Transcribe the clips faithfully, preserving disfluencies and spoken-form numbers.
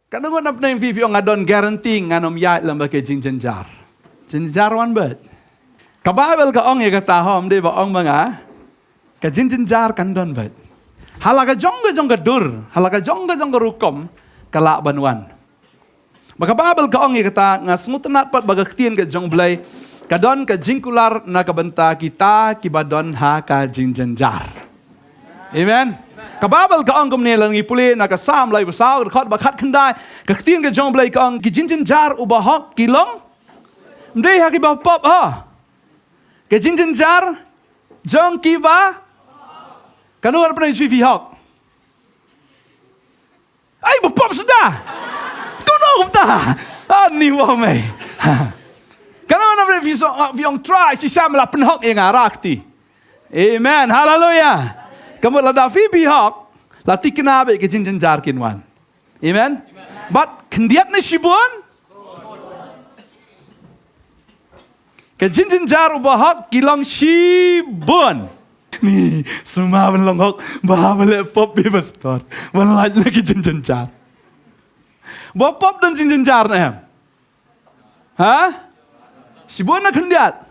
Katno ngut na pdeng phi phi ong nga don guarantee ngan ym ïaid lem bad ka jingjynjar. Jingjynjar wan bad. Ka Baibl ka ong ïa kata, hom dei ba ong ma nga. Ka jingjynjar kan don bad. Ha la ka jong ka jong ka dur, ha la ka jong ka jong ka rukom, ka lah ban wan. Ba ka Baibl ka ong ïa kata, nga sngewtynnat pat ba ka ktien ka jong U Blei ka don ka jingkular na ka bynta kita kiba don ha ka jingjynjar. Amen. Ka Baibl ka ong kumne, lada ngi pule na ka Salm lai ba saw, ka dkhot ba khatkhyndai, ka ktien ka jong U Blei ka ong, ka jingjynjar u bahok ki long, ym dei ha ki bahok, ha. Ka jingjynjar jong ki ba, katno ngut na pdeng phi phi hok? Ai, bahok suda. Kumno kumta? Ani wa mei. Katno ngut na pdeng phi shu, phi ong Trai, shisha me la pynhok ïa nga, rakti. Amen. Haleluya. Ka mut lada phi phi hok, la thikna bad ka jingjynjar kin wan. Amen. Bad khyndiat ne shibun? Ka jingjynjar u bahok ki long shibun. Ni, sumar ban long hok, ba ba leh pop, ïa pastor. Ban lait na ka jingjynjar. Ba pop don jingjynjar ne em? Ha? Shibun ne khyndiat?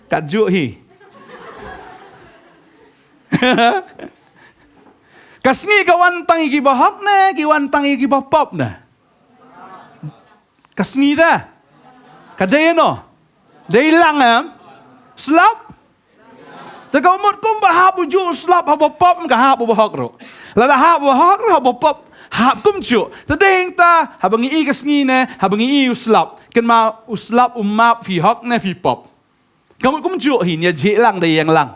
Katjuh hi. Ka sngi ka wan tang ïa ki bahok ne, ki wan tang ïa ki bapop ne? Ka sngi te. Ka dei ïano? Dei lang em? Slap? Te ka mut kumba hap u juh u slap ha bapop, ka hap u bahok ruh. Lada hap u bahok ruh ha bapop, hap kumjuh. Te dei hangta, haba ngi i ka sngi ne, haba ngi i u slap. Kynmaw u slap u map phi hok ne phi pop. Ka mut kumjuh hi, nia jhieh lang da ïeng lang.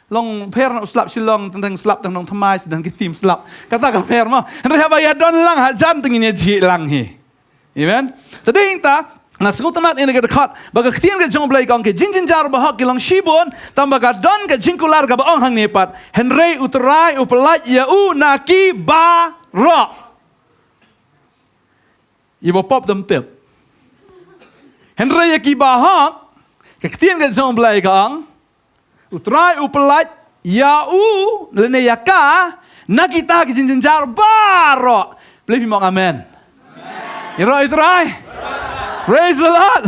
Long pher na u slap Shillong, teng teng slap teng nongthymmai, teng ki tim slap. Kata ka pher mo. Hynrei haba ïa don lang hajan te ngin ïa jhieh lang hi. Amen. Te dei hangta, nga sngewtynnat ïa kane ka dkhot, ba ka ktien ka jong U Blei ka ong ka jingjynjar u bahok ki long shibun, tangba ka don ka jingkular kaba ong hangne pat. Hynrei U Trai u pyllait ïa u na ki baroh. Ïa bapop dam tip. Hynrei ïa ki bahok, ka ktien ka jong U Blei ka ong, U Trai u pyllait ïa u, lane ïa ka, na kita ki jingjynjar baroh. Balei phi ong amen? Ïaroh ïa U Trai. Praise the Lord.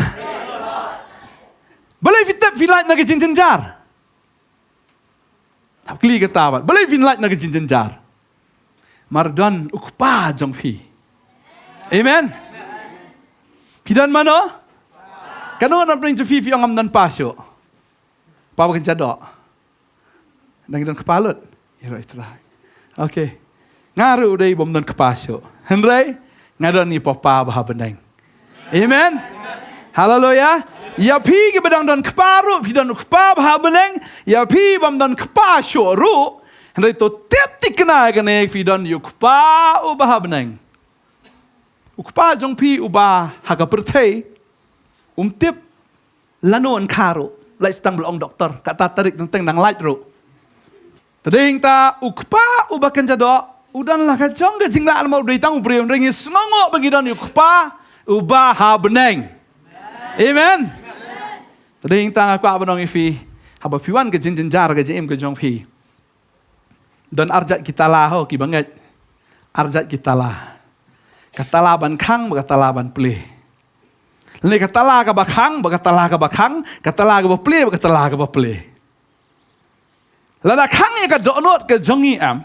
Balei phi tip phi lait na ki jingjynjar? Hap kylli kata pat. Balei phin lait na ka jingjynjar? Namar don u kpa jong phi. Amen. Phi don mano? Katno ngut na pdeng jong phi phi ong ngam don kpa shuh? Kpa ba kynja doh. Dang don kpa lut. Ïaroh ïa U Trai. Okay. Nga ruh dei bym don kpa shuh. Hynrei nga don ïa u Kpa ba ha bneng. Amen. Haleluya. Ïa phi kiba dang don kpa ruh, phi don u Kpa ba ha bneng. Ïa phi bym don kpa shuh ruh, hynrei to tip thikna ïa kane, phi don ïa u Kpa uba ha bneng. U Kpa jong phi uba ha ka pyrthei um tip lano yn kha ruh. Lait tang ba la ong doktor, kata tarik teng teng dang lait ruh. Te dei hangta u Kpa uba kynja doh u don la ka jong ka jinglah, namar u dei tang u briew, hynrei ngi sngewnguh ba ngi don ïa u Kpa uba ha bneng. Amen. Te dei hangta nga kwah ban ong ïa phi, haba phi wan ka jingjynjar ka jingim ka jong phi, don arjait ki tala ho kiba ngeit. Arjait ki tala. Ka tala ban khang bad ka tala ban plie. Lane ka tala kaba khang bad ka tala kaba khang, ka tala kaba plie bad ka tala kaba plie. Lada khang ïa ka dohnud ka jong ngi em,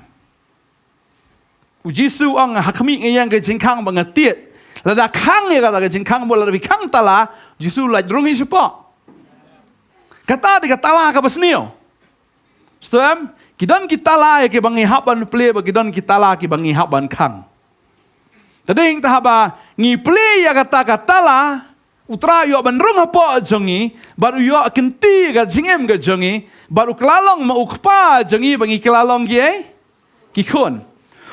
u Jisu u ong, ha khmih nga ïeng ka jingkhang bad nga tied. Lada khang ïa kata ka jingkhang, bad lada phi khang tala, u Jisu u lait rung hi shapoh. Kata dei ka tala kaba sniew. Sngewthuh em? Ki don ki tala ïa kiba ngi hap ban plie bad ki don ki tala kiba ngi hap ban khang. Te dei hangta haba ngi plie ïa kata ka tala, u Trai u ïoh ban rung hapoh jong ngi bad u ïoh kynti ka jingim ka jong ngi bad u kylla long ma u Kpa jong ngi ba ngi kylla long ki ei, ki khun.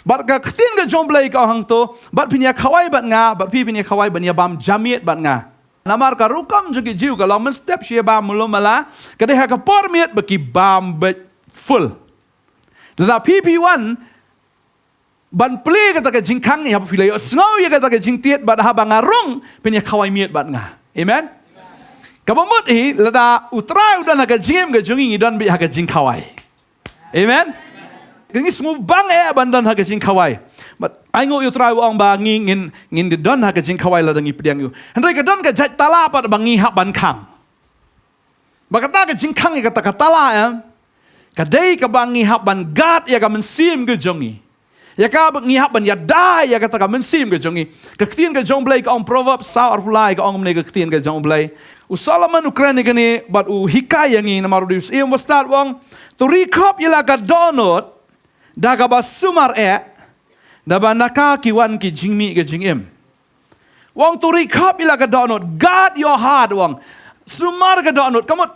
Bad ka ktien ka jong U Blei ka ong hangto, bad phin ïa khawai bad nga, bad phi phin ïa khawai ban ïa bam jamiet bad nga. Namar ka rukom jong ki Jiw ka long mynstep shu ïa bam malu mala, ka dei ha ka por miet ba ki bam beit full. Lada phi phi wan ban plie kata ka jingkhang, ïa phi la ïohsngew ïa kata ka jingtied, bad haba nga rung phin ïa khawai miet bad nga. Amen. Kaba mut hi, lada U Trai u don ha ka jingim ka jong ngi, ngi don beit ha ka jingkhawai. Amen. Ka ngi sngewbang eh ban don ha ka jingkhawai. But ai nguh ïa U Trai u ong ba ngi ngin, ngin don ha ka jingkhawai lada ngi pdiang ïa u. Hynrei ka don ka jait tala pat ba ngi hap ban khang. Ba kata ka jingkhang ïa kata ka tala, em, ka dei kaba ngi hap ban guard ïa ka mynsiem ka jong ngi. Ïa kaba ngi hap ban ïada ïa kata ka mynsiem ka jong ngi. Ka ktien ka jong U Blei ka ong, Proverbs saw arphew lai ka ong kumne, ka ktien ka jong U Blei. U Solomon u kren ïa kane bad u hikai ïa ngi, namar u dei u syiem, u stad u ong, to ri khop ïa la ka dohnud da kaba sumar eh, naba na ka ki wan ki jingmih ka jingim. U ong to ri khop ïa la ka dohnud, guard your heart, u ong. Sumar ka dohnud, ka mut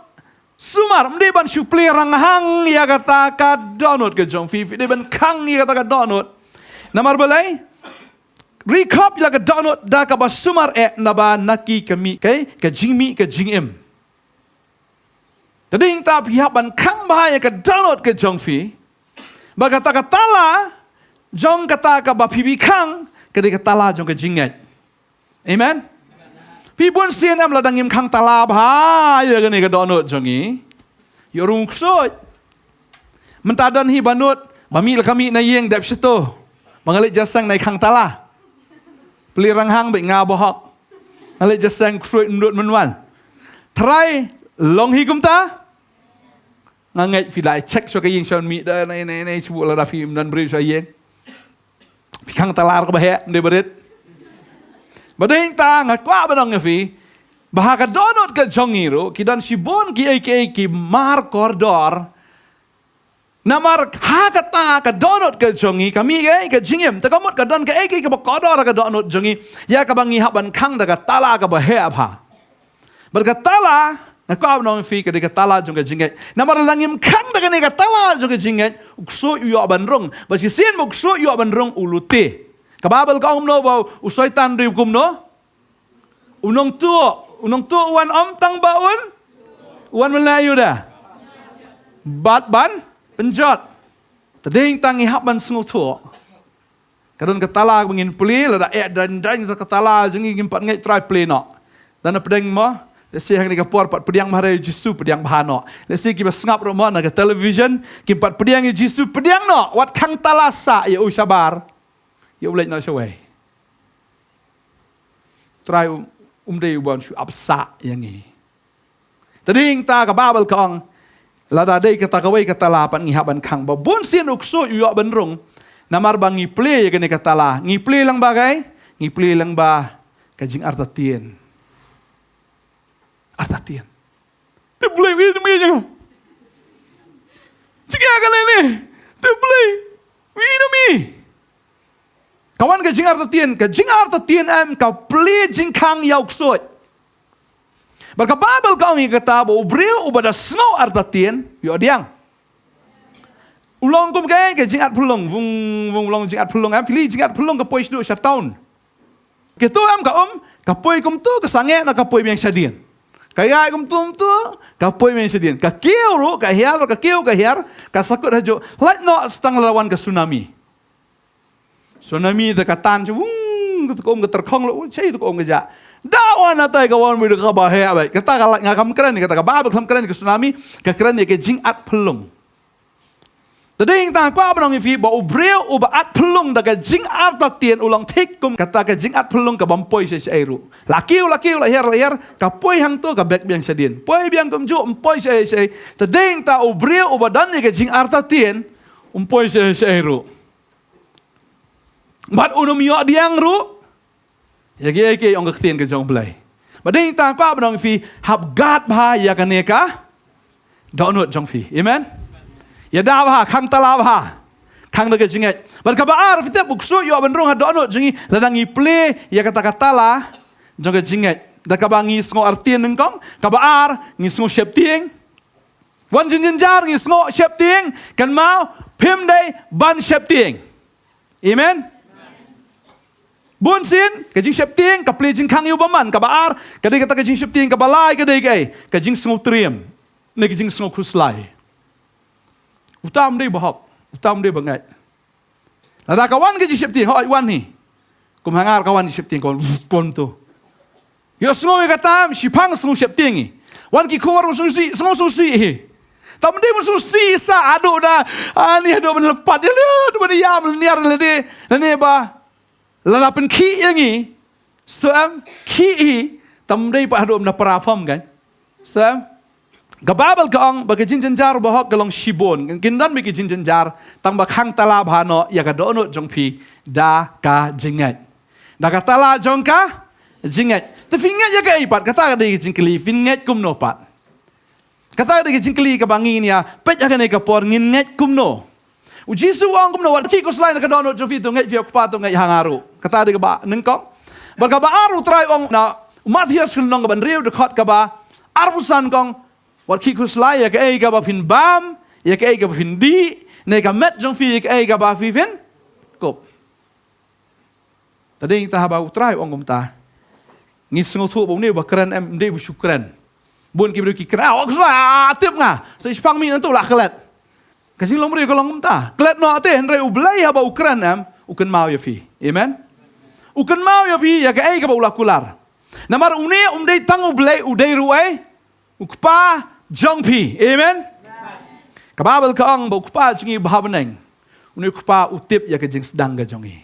sumar, ym dei ban shu plie ranghang ïa kata ka dohnud ka jong phi, phi dei ban khang ïa kata ka dohnud. Namar balei? Ri khop ïa la ka dohnud da kaba sumar eh, naba na ki ka mih, ka, ka jingmih ka jingim. Te dei nangta phi hap ban khang bha ïa ka dohnud ka jong phi. Ba kata ka tala jong kata kaba phi, phi khang, ka dei ka tala jong ka jingngeit. Amen. Phi, bunsien em, lada ngim khang tala bha ïa kane ka dohnud jong ngi, ïoh rung ksuid. Mynta don hi ba nud ba mih la ka mih na ïing, dep shato, ba nga leit ja seng, nai khang tala. Plie ranghang beit, nga bahok. Nga leit ja seng, ksuid, mynnud mynwan. Trai long hi kumta. Nga ngeit phi la check shuwa ka ïing shuwa mih da, nai, nai, nai, shu lada phi ym don briew shuwa ïing. Phi khang tala ruh kaba heh, ym dei ba rit. Ba dei nangta nga kwah ban ong ïa phi ba ha ka dohnud ka jong ngi ruh ki don shibun kiei kiei ki mar kordor. Namar ha kata ka dohnud ka jong ngi ka mih ka, ka jingim. Te ka mut ka don kaei kaei kaba kordor ha ka dohnud jong ngi, ïa kaba ngi hap ban khang da ka tala kaba heh bha. Bad ka tala, nga kwah ban ong ïa phi, ka dei ka tala jong ka jingngeit. Namar lada ngim khang da kane ka tala jong ka jingngeit, u ksuid u ïoh ban rung. Bad shisien ba u ksuid u ïoh ban rung, u lute. Ka Baibl ka ong kumno ba u Soitan u dei kumno? U nongtuh, u nongtuh u wan ym tang ba un, u wan ban leh aïu de? Bad ban pynjot. Te dei nangta ngi hap ban sngewthuh. Ka don ka tala ba ngin plie, lada eh dang dang ka tala jong ngi, ngim pat ngeit, trai plie noh. Lada pdiang mo, lehse hangne ka por pat pdiang bha ïa u Jisu, pdiang bha noh. Lehse kiba sngap ruh mo na ka television, kim pat pdiang ïa u Jisu, pdiang noh. Wat khang tala sah ïa u shabar. Ïa u leit noh shawei. Trai um, um dei u ban shu ap sah ïa ngi. Te dei nangta ka Baibl ka ong, lada dei kata kawei ka tala pat ngi hap ban khang. Ba bunsien u ksuid u ïoh ban rung. Namar ba ngi plie ïa kane ka tala. Ngi plie lyngba kaei? Ngi plie lyngba ka jingartatien. Artatien. Te Blei, wi na mi jong. Jingeh ka lei ne. Te Blei, wi na mi. Ka wan ka jingartatien, ka jingartatien em, ka plie jingkhang ïa u ksuid. Bad ka Baibl ka ong ïa kata ba u briew uba da sngew artatien, ïoh diang. U long kum kaei, ka jingat phyllung, vung, vung, u long jingat phyllung em, phi li jingat phyllung ka poi shaduh sha town. Kito em ka um, ka poi kumto, ka sangeh na ka poi biang shadien. Ka ïaid kumto kumto, ka poi biang shadien. Ka kiew ruh, ka hiar, ka kiew, ka hiar, ka sakut hajuh. Lait noh sa tang la wan ka tsunami. Tsunami te ka tan sha vung, ka um ka tyrkhong la, u chei ka um ka ja. Da wan atai ka wan mui da kaba heh bha. Kata ka la, nga kam kren, kata ka ba, ba kam kren ka tsunami, ka kren ïa ka jingat phyllung. Te dei nangta kwah ban ong ïa phi ba u briew uba at phyllung da ka jingartatien u long thik kum kata ka jingat phyllung kaba ym poi shaei shaei ruh. La kiew, la kiew, la hiar, la hiar, ka poi hangto, ka bek biang shadien. Poi biang kumjuh, ym poi shaei shaei. Te dei nangta u briew uba don ïa ka jingartatien, um poi shaei shaei ruh. Bad un ym ïoh diang ruh. Ïa kiei kiei ong ka ktien ka jong U Blei. Ba dei nangta kwah ban ong ïa phi, hap guard bha ïa kane ka dohnud jong phi. Amen. Ïada bha, khang tala bha. Khang da ka jingngeit. Bad kaba ar, phi tip u ksuid u ïoh ban rung ha dohnud jong ngi lada ngi plie ïa kata ka tala jong ka jingngeit. Da kaba ngi sngew artatien nyngkong, kaba ar ngi sngew sheptieng. Wan jynjar ngi sngew sheptieng, kynmaw phim dei ban sheptieng. Amen. Bunsien ka jingsheptieng ka plie jingkhang ïa u bymman, kaba ar ka dei kata ka jingsheptieng, kaba lai ka dei kaei, ka jingsngewtriem ne ka jingsngewkhuslai. Uta um dei ba hok, uta um dei ba ngeit. Lada ka wan ka jingsheptieng, hooid wan hi. Kum hangne ka wan jingsheptieng, ka wan, wan to. Ïohsngew ïa kata, shiphang sngew sheptieng hi. Wan ki khubor ba sngewsih, sngewsih hi. Tam dei ba sngewsih sa haduh da, ani haduh ban leh pat ïa lade, haduh ban ïam lade, lade ba lada pynkhih ïa ngi. So em, khih hi, tam dei pat haduh ban da para pham kan. So em, ka Baibl ka ong ba ka jingjynjar bahok ka long shibun. Kin don beit ka jingjynjar, tang ba khang tala bha noh ïa ka dohnud jong phi da ka jingngeit. Da ka tala jong ka jingngeit. Te phi ngeit ïa kaei pat, kata ka dei ka jingkylli, phin ngeit kumno pat. Kata ka dei ka jingkylli kaba ngin ïa peit ha kane ka por, ngin ngeit kumno. U Jisu u ong kumno, wat khih khuslai na ka dohnud jong phi, to ngeit phi ha u Kpa, to ngeit ha nga ruh. Kata dei kaba nyngkong. Bad kaba ar u Trai u ong na u Mathaios ka lynnong kaba hynriew dkhot kaba arphew san ka ong, wat khih khuslai ïa kaei kaba phin bam, ïa kaei kaba phin dih, ne ka met jong phi ïa kaei kaba phi phin kup. Te dei ta haba u Trai u ong kumta, ngi sngewthuh ba une ba kren em, ym dei ba shu kren. Bun ki briew ki kren, ah, wat khuslai, ah, tip nga. Sa shiphang miet nangta la klet. Ka jinglong briew ka long kumta. Klet noh te, hynrei U Blei haba u kren em, u kynmaw ïa phi. Amen. U kynmaw ïa phi ïa kaei kaba u la kular. Namar une um dei tang U Blei, u dei ruh ei, u Kpa jong phi. Amen. Ka Baibl ka ong ba u Kpa jong ngi ba ha bneng, une u Kpa u tip ïa ka jingsdang ka jong ngi.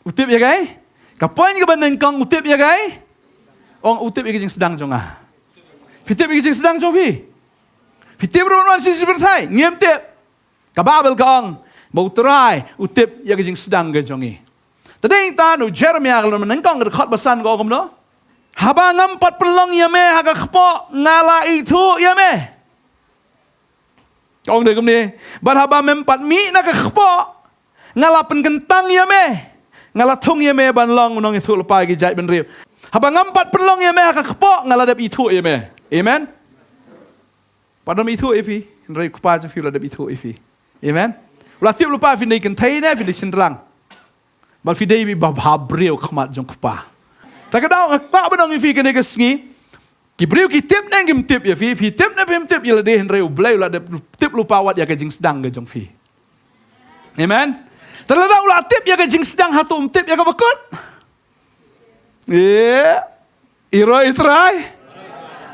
U tip ïa kaei? Ka point kaba nyngkong, u tip ïa kaei? Ong u tip ïa ka jingsdang jong nga. Phi tip ïa ka jingsdang jong phi? Phi tip ruh ban wan sha jingpyrthei? Ngim tip. Ka Baibl ka ong ba u Trai u tip ïa ka jingsdang ka jong ngi. Te dei ta na u Jeremaïa ka lynnong ba nyngkong ka dkhot ba san ka ong kumno? Haba ngam pat pynlong ïa me ha ka kpoh, nga la ithuh ïa me. Ka ong dei kumne, bad haba mem pat mih na ka kpoh, nga la pynkyntang ïa me. Nga la thung ïa me ban long u nongïathuhlypa ïa ki jaitbynriew. Haba ngam pat pynlong ïa me ha ka kpoh, nga la dep ithuh ïa me. Amen. Pat ym ithuh ïa phi, hynrei u Kpa jong phi u la dep ithuh ïa phi. Amen. U la tip lypa phin dei kynthei ne phin dei shynrang. Bad phi dei beit ba bha briew ha khmat jong u Kpa. Ta ka daw nga kwah ban ong ïa phi kane ka sngi, ki briew ki tip ne kim tip ïa phi, phi tip ne phim tip ïa lade, hynrei U Blei u la dep tip lypa wat ïa ka jingsdang ka jong phi. Amen. Te lada u la tip ïa ka jingsdang, hato um tip ïa kaba kut? Ïa. Ïaroh ïa u Trai.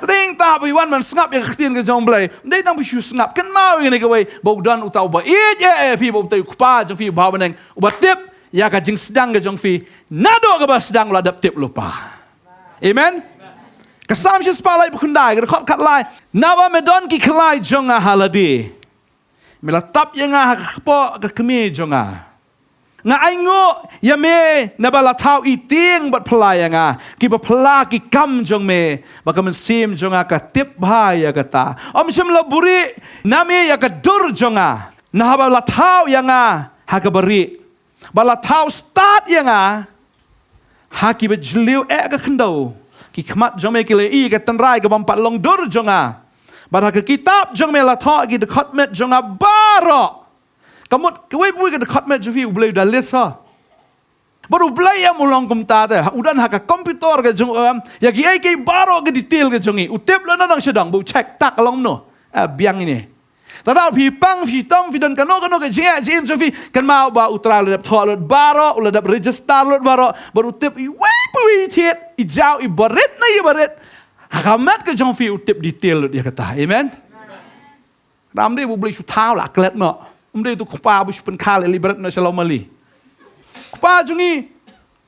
Te dei ta ba phi wan ban sngap ïa ka ktien ka jong U Blei, ym dei tang ba phi shu sngap, kynmaw ïa kane kawei, ba u don uta uba ïeit ïa phi, ba uta u Kpa jong phi uba ha bneng uba tip ïa ka jingsdang ka jong phi. Naduh kaba sdang u la dep tip lypa. Amen. Ka Salm shispah laiphew khyndai, ka dkhot khatlai. Naba me don ki khlai jong nga ha lade, me la tap ïa nga ha ka kpoh ka kmie jong nga. Nga ainguh ïa me naba la thaw i tieng bad phylla ïa nga, kiba phylla ki kam jong me, ba ka mynsiem jong nga ka tip bha ïa kata. Ym shym la buhrieh na me ïa ka dur jong nga, naba la thaw ïa nga ha kaba rieh, ba la thaw stad ïa nga ha kiba jylliew eh ka khyndew. Ki khmat jong me ki la ïohi ïa ka tynrai kaba ym pat long dur jong nga, bad ha ka kitab jong me la thoh ïa ki dkhot met jong nga baroh. Ka mut kawei pa kawei ka dkhot met jong phi U Blei u da list ha. Bad U Blei em u long kumta te, u don ha ka computer ka jong u em, ïa kiei kiei baroh ka detail ka jong ngi. U tip lut na nongshadong, ba u check tak ka long kumno. Eh, biang ine. Te lada phi pang, phi shitom, phi don kano kano ka jingeh jingim jong phi, kynmaw ba U Trai u la dep thoh lut baroh, u la dep register lut baroh, bad u tip iwei pa iwei i thied, i jaw, iba rit ne iba rit. Ha ka met ka jong phi u tip detail lut ïa kata. Amen. Ym dei ba U Blei shu thaw la klet noh. Ym dei uta u Kpa ba shu pynkha leh lei bret noh sha lawmali. U Kpa jong ngi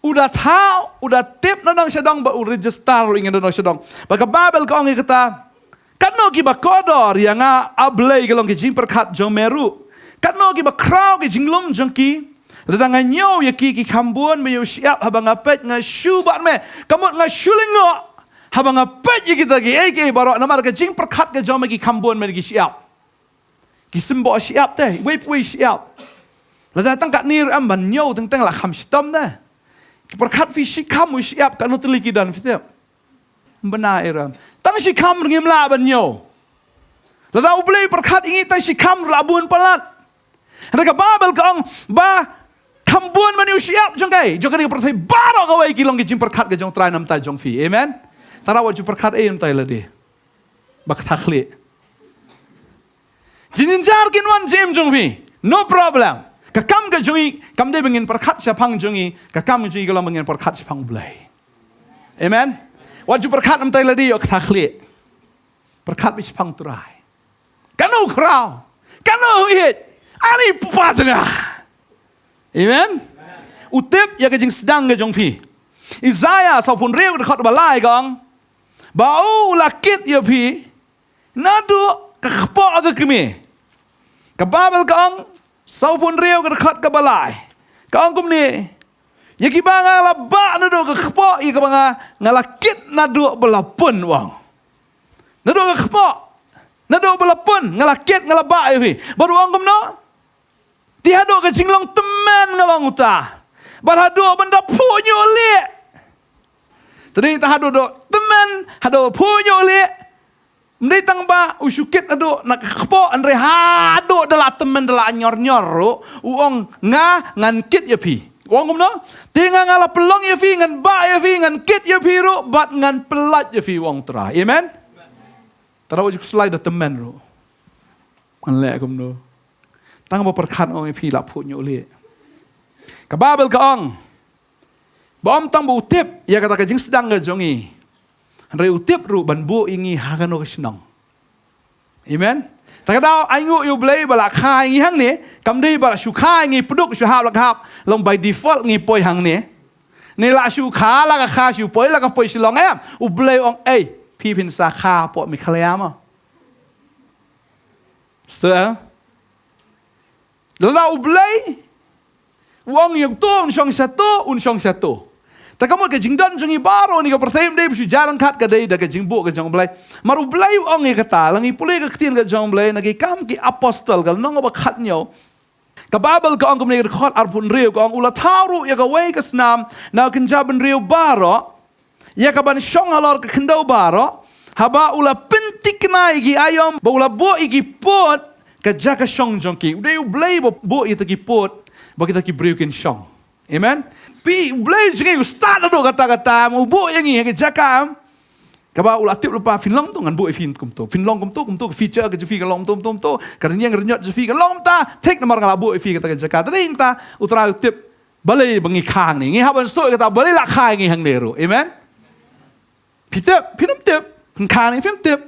u da thaw, u da tip na nongshadong, bad u register lut ïa ngi na nongshadong. Bad ka Baibl ka ong ïa kata, katno kiba kordor ïa nga, A Blei, ka long ka jingpyrkhat jong me ruh. Katno kiba khraw ka jinglum jong ki. Lada nga ñiew ïa ki, ki kham bun me ïa u shyiap, haba nga peit nga shu bad me. Ka mut nga shu lyngngoh haba nga peit ïa kita kiei kiei baroh, namar ka jingpyrkhat ka jong me ki kham bun me na ki shyiap. Ki symboh shyiap te, iwei pa iwei shyiap. Lada tang katne ruh em, ban ñiew teng teng la kham shitom te. Ki pyrkhat phi shi kham u shyiap, katno tylli ki don phi tip? Ym bna ei ruh em. Tang shi kham ruh ngim lah ban ñiew. Lada U Blei u pyrkhat ïa ngi, tang shi kham ruh la bun palat. Hynrei ka Baibl ka ong ba kham bun me na u shyiap jong ka, jong kane ka pyrthei baroh kawei ki long ki jingpyrkhat ka jong U Trai na bynta jong phi. Amen. Tara wat ju pyrkhat ei na bynta ïa lade. Ba kata khlieh. Jingjynjar kin wan jingim jong phi. No problem. Ka kam ka jong ngi kam dei ba ngin pyrkhat shaphang jong ngi, ka kam ka jong ngi ka long ba ngin pyrkhat shaphang U Blei. Amen. Wat ju pyrkhat na bynta ïa lade, ïoh kata khlieh. Pyrkhat beit shaphang Trai. Kano u khraw? Kano u ïeit? Ani u kpa jong nga. Amen. U tip ïa ka jingsdang ka jong phi. Isaiah sawphew hynriew ka dkhot ba lai ka ong, ba u la kit ïa phi naduh ka kpoh ka kmie. Ka Baibl ka ong, sawphew hynriew ka dkhot ka ba lai, ka ong kumne: Ïa kiba nga la bah naduh ka kpoh, ïa kiba nga, nga la kit naduh ba la pun, u ong. Naduh ka kpoh, naduh ba la pun, nga la kit, nga la bah ïa phi. Bad u ong kumno? Te haduh ka jinglong tymmen nga long uta. Bad haduh ban da phuh ñiuh lieh. Te dei ta haduh duh tymmen, haduh phuh ñiuh lieh. Ym dei tang ba u shu kit haduh na ka kpoh, hynrei haduh da la tymmen, da la ñior ñior ruh, u ong, nga ngan kit ïa phi. U ong kumno? Te nga, nga la pynlong ïa phi, ngan bah ïa phi, ngan kit ïa phi ruh, bad ngan pyllait ïa phi, u ong Trai. Amen. Tang ba u ju khuslai da tymmen ruh, ngan leh kumno? Tang ba pyrkhat, ong ïa phi la phuh ñiuh lieh. Ka Baibl ka ong, ba ym tang ba u tip ïa kata ka jingsdang ka jong ngi, hynrei u tip ruh ban buh ïa ngi ha kano ka shnong. Amen. Ta ka daw ainguh ïa U Blei ba la kha ïa ngi hangne, kam dei ba la shu kha ïa ngi pduk shu hap la ka hap, long by default ngi poi hangne. Ne la shu kha la ka kha, shu poi la ka poi Shillong, em. U Blei u ong, ei, phi phin sa kha hapoh Meghalaya mo. Sdang, eh? Lada U Blei u ong ïa uto un shong shato, un shong shato. Ta ka mut ka jingdon jong ngi baroh ha kane ka pyrthei ym dei ba shu jia ryngkat, ka dei da ka jingbuh ka jong U Blei. Namar U Blei u ong ïa kata, lada ngi pule ka ktien ka jong U Blei na Ki Kam ki Apostol, ka lynnong ba khathynñiew, ka Baibl ka ong kumne, ka dkhot arphew hynriew ka ong, u la thaw ruh ïa kawei ka snam na ka kynja bynriew baroh, ïa ka ban shong halor ka khyndew baroh, haba u la pynthikna ïa ki aïom, bad u la buh ïa ki pud ka jaka shong jong ki. U dei U Blei ba buh ïa kita ki pud ba kita ki briew kin shong. Amen. Phi, U Blei jong ngi u stad haduh katta katta, u buh ïa ngi ha ka jaka, em, kaba u la tip lypa, phin long to ngan buh ïa phi kumto, phin long kumto kumto, ka future ka jong phi kan long kumto kumto kumto, ka rynïeng rynñiot jong phi kan long kumta. Thik, namar nga la buh ïa phi kata ka jaka. Te dei nangta U Trai u tip balei ba ngi kha hangne. Ngi hap ban sngewthuh kata balei la kha ïa ngi hangne ruh. Amen. Phi tip, phin ym tip. Phin kha hangne, phin ym tip.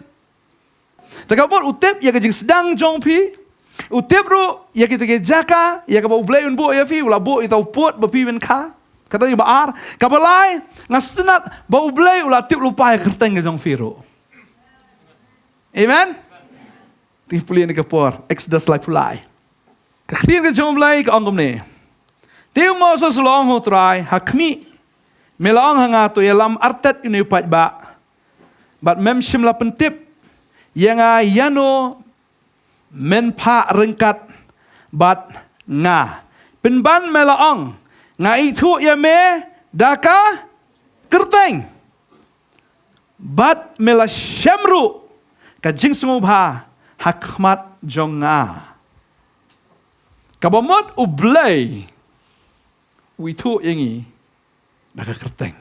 Ta ka mut u tip ïa ka jingsdang jong phi. U tip ruh ïa kita ki jaka, ïa kaba U Blei un buh ïa phi, u la buh ïa uta u pud ba phi phin kha. Kata ïa ba ar. Kaba lai, nga sngewtynnat ba U Blei u la tip lypa ïa ka kyrteng ka jong phi ruh. Amen. Te pule ïa kane ka por, Exodus laiphew lai. Ka ktien ka jong U Blei ka ong kumne: Te u Moses u la ong ha U Trai, ha khmih, me la ong ha nga, to ïalam artet ïa une u paidbah, bad mem shym la pyntip ïa nga ïano men phah ryngkat bad nga. Pynban me la ong, nga ithuh ïa me da ka kyrteng, bad me la shem ruh ka jingsngewbha ha khmat jong nga. Kaba mut U Blei u ithuh ïa ngi da ka kyrteng.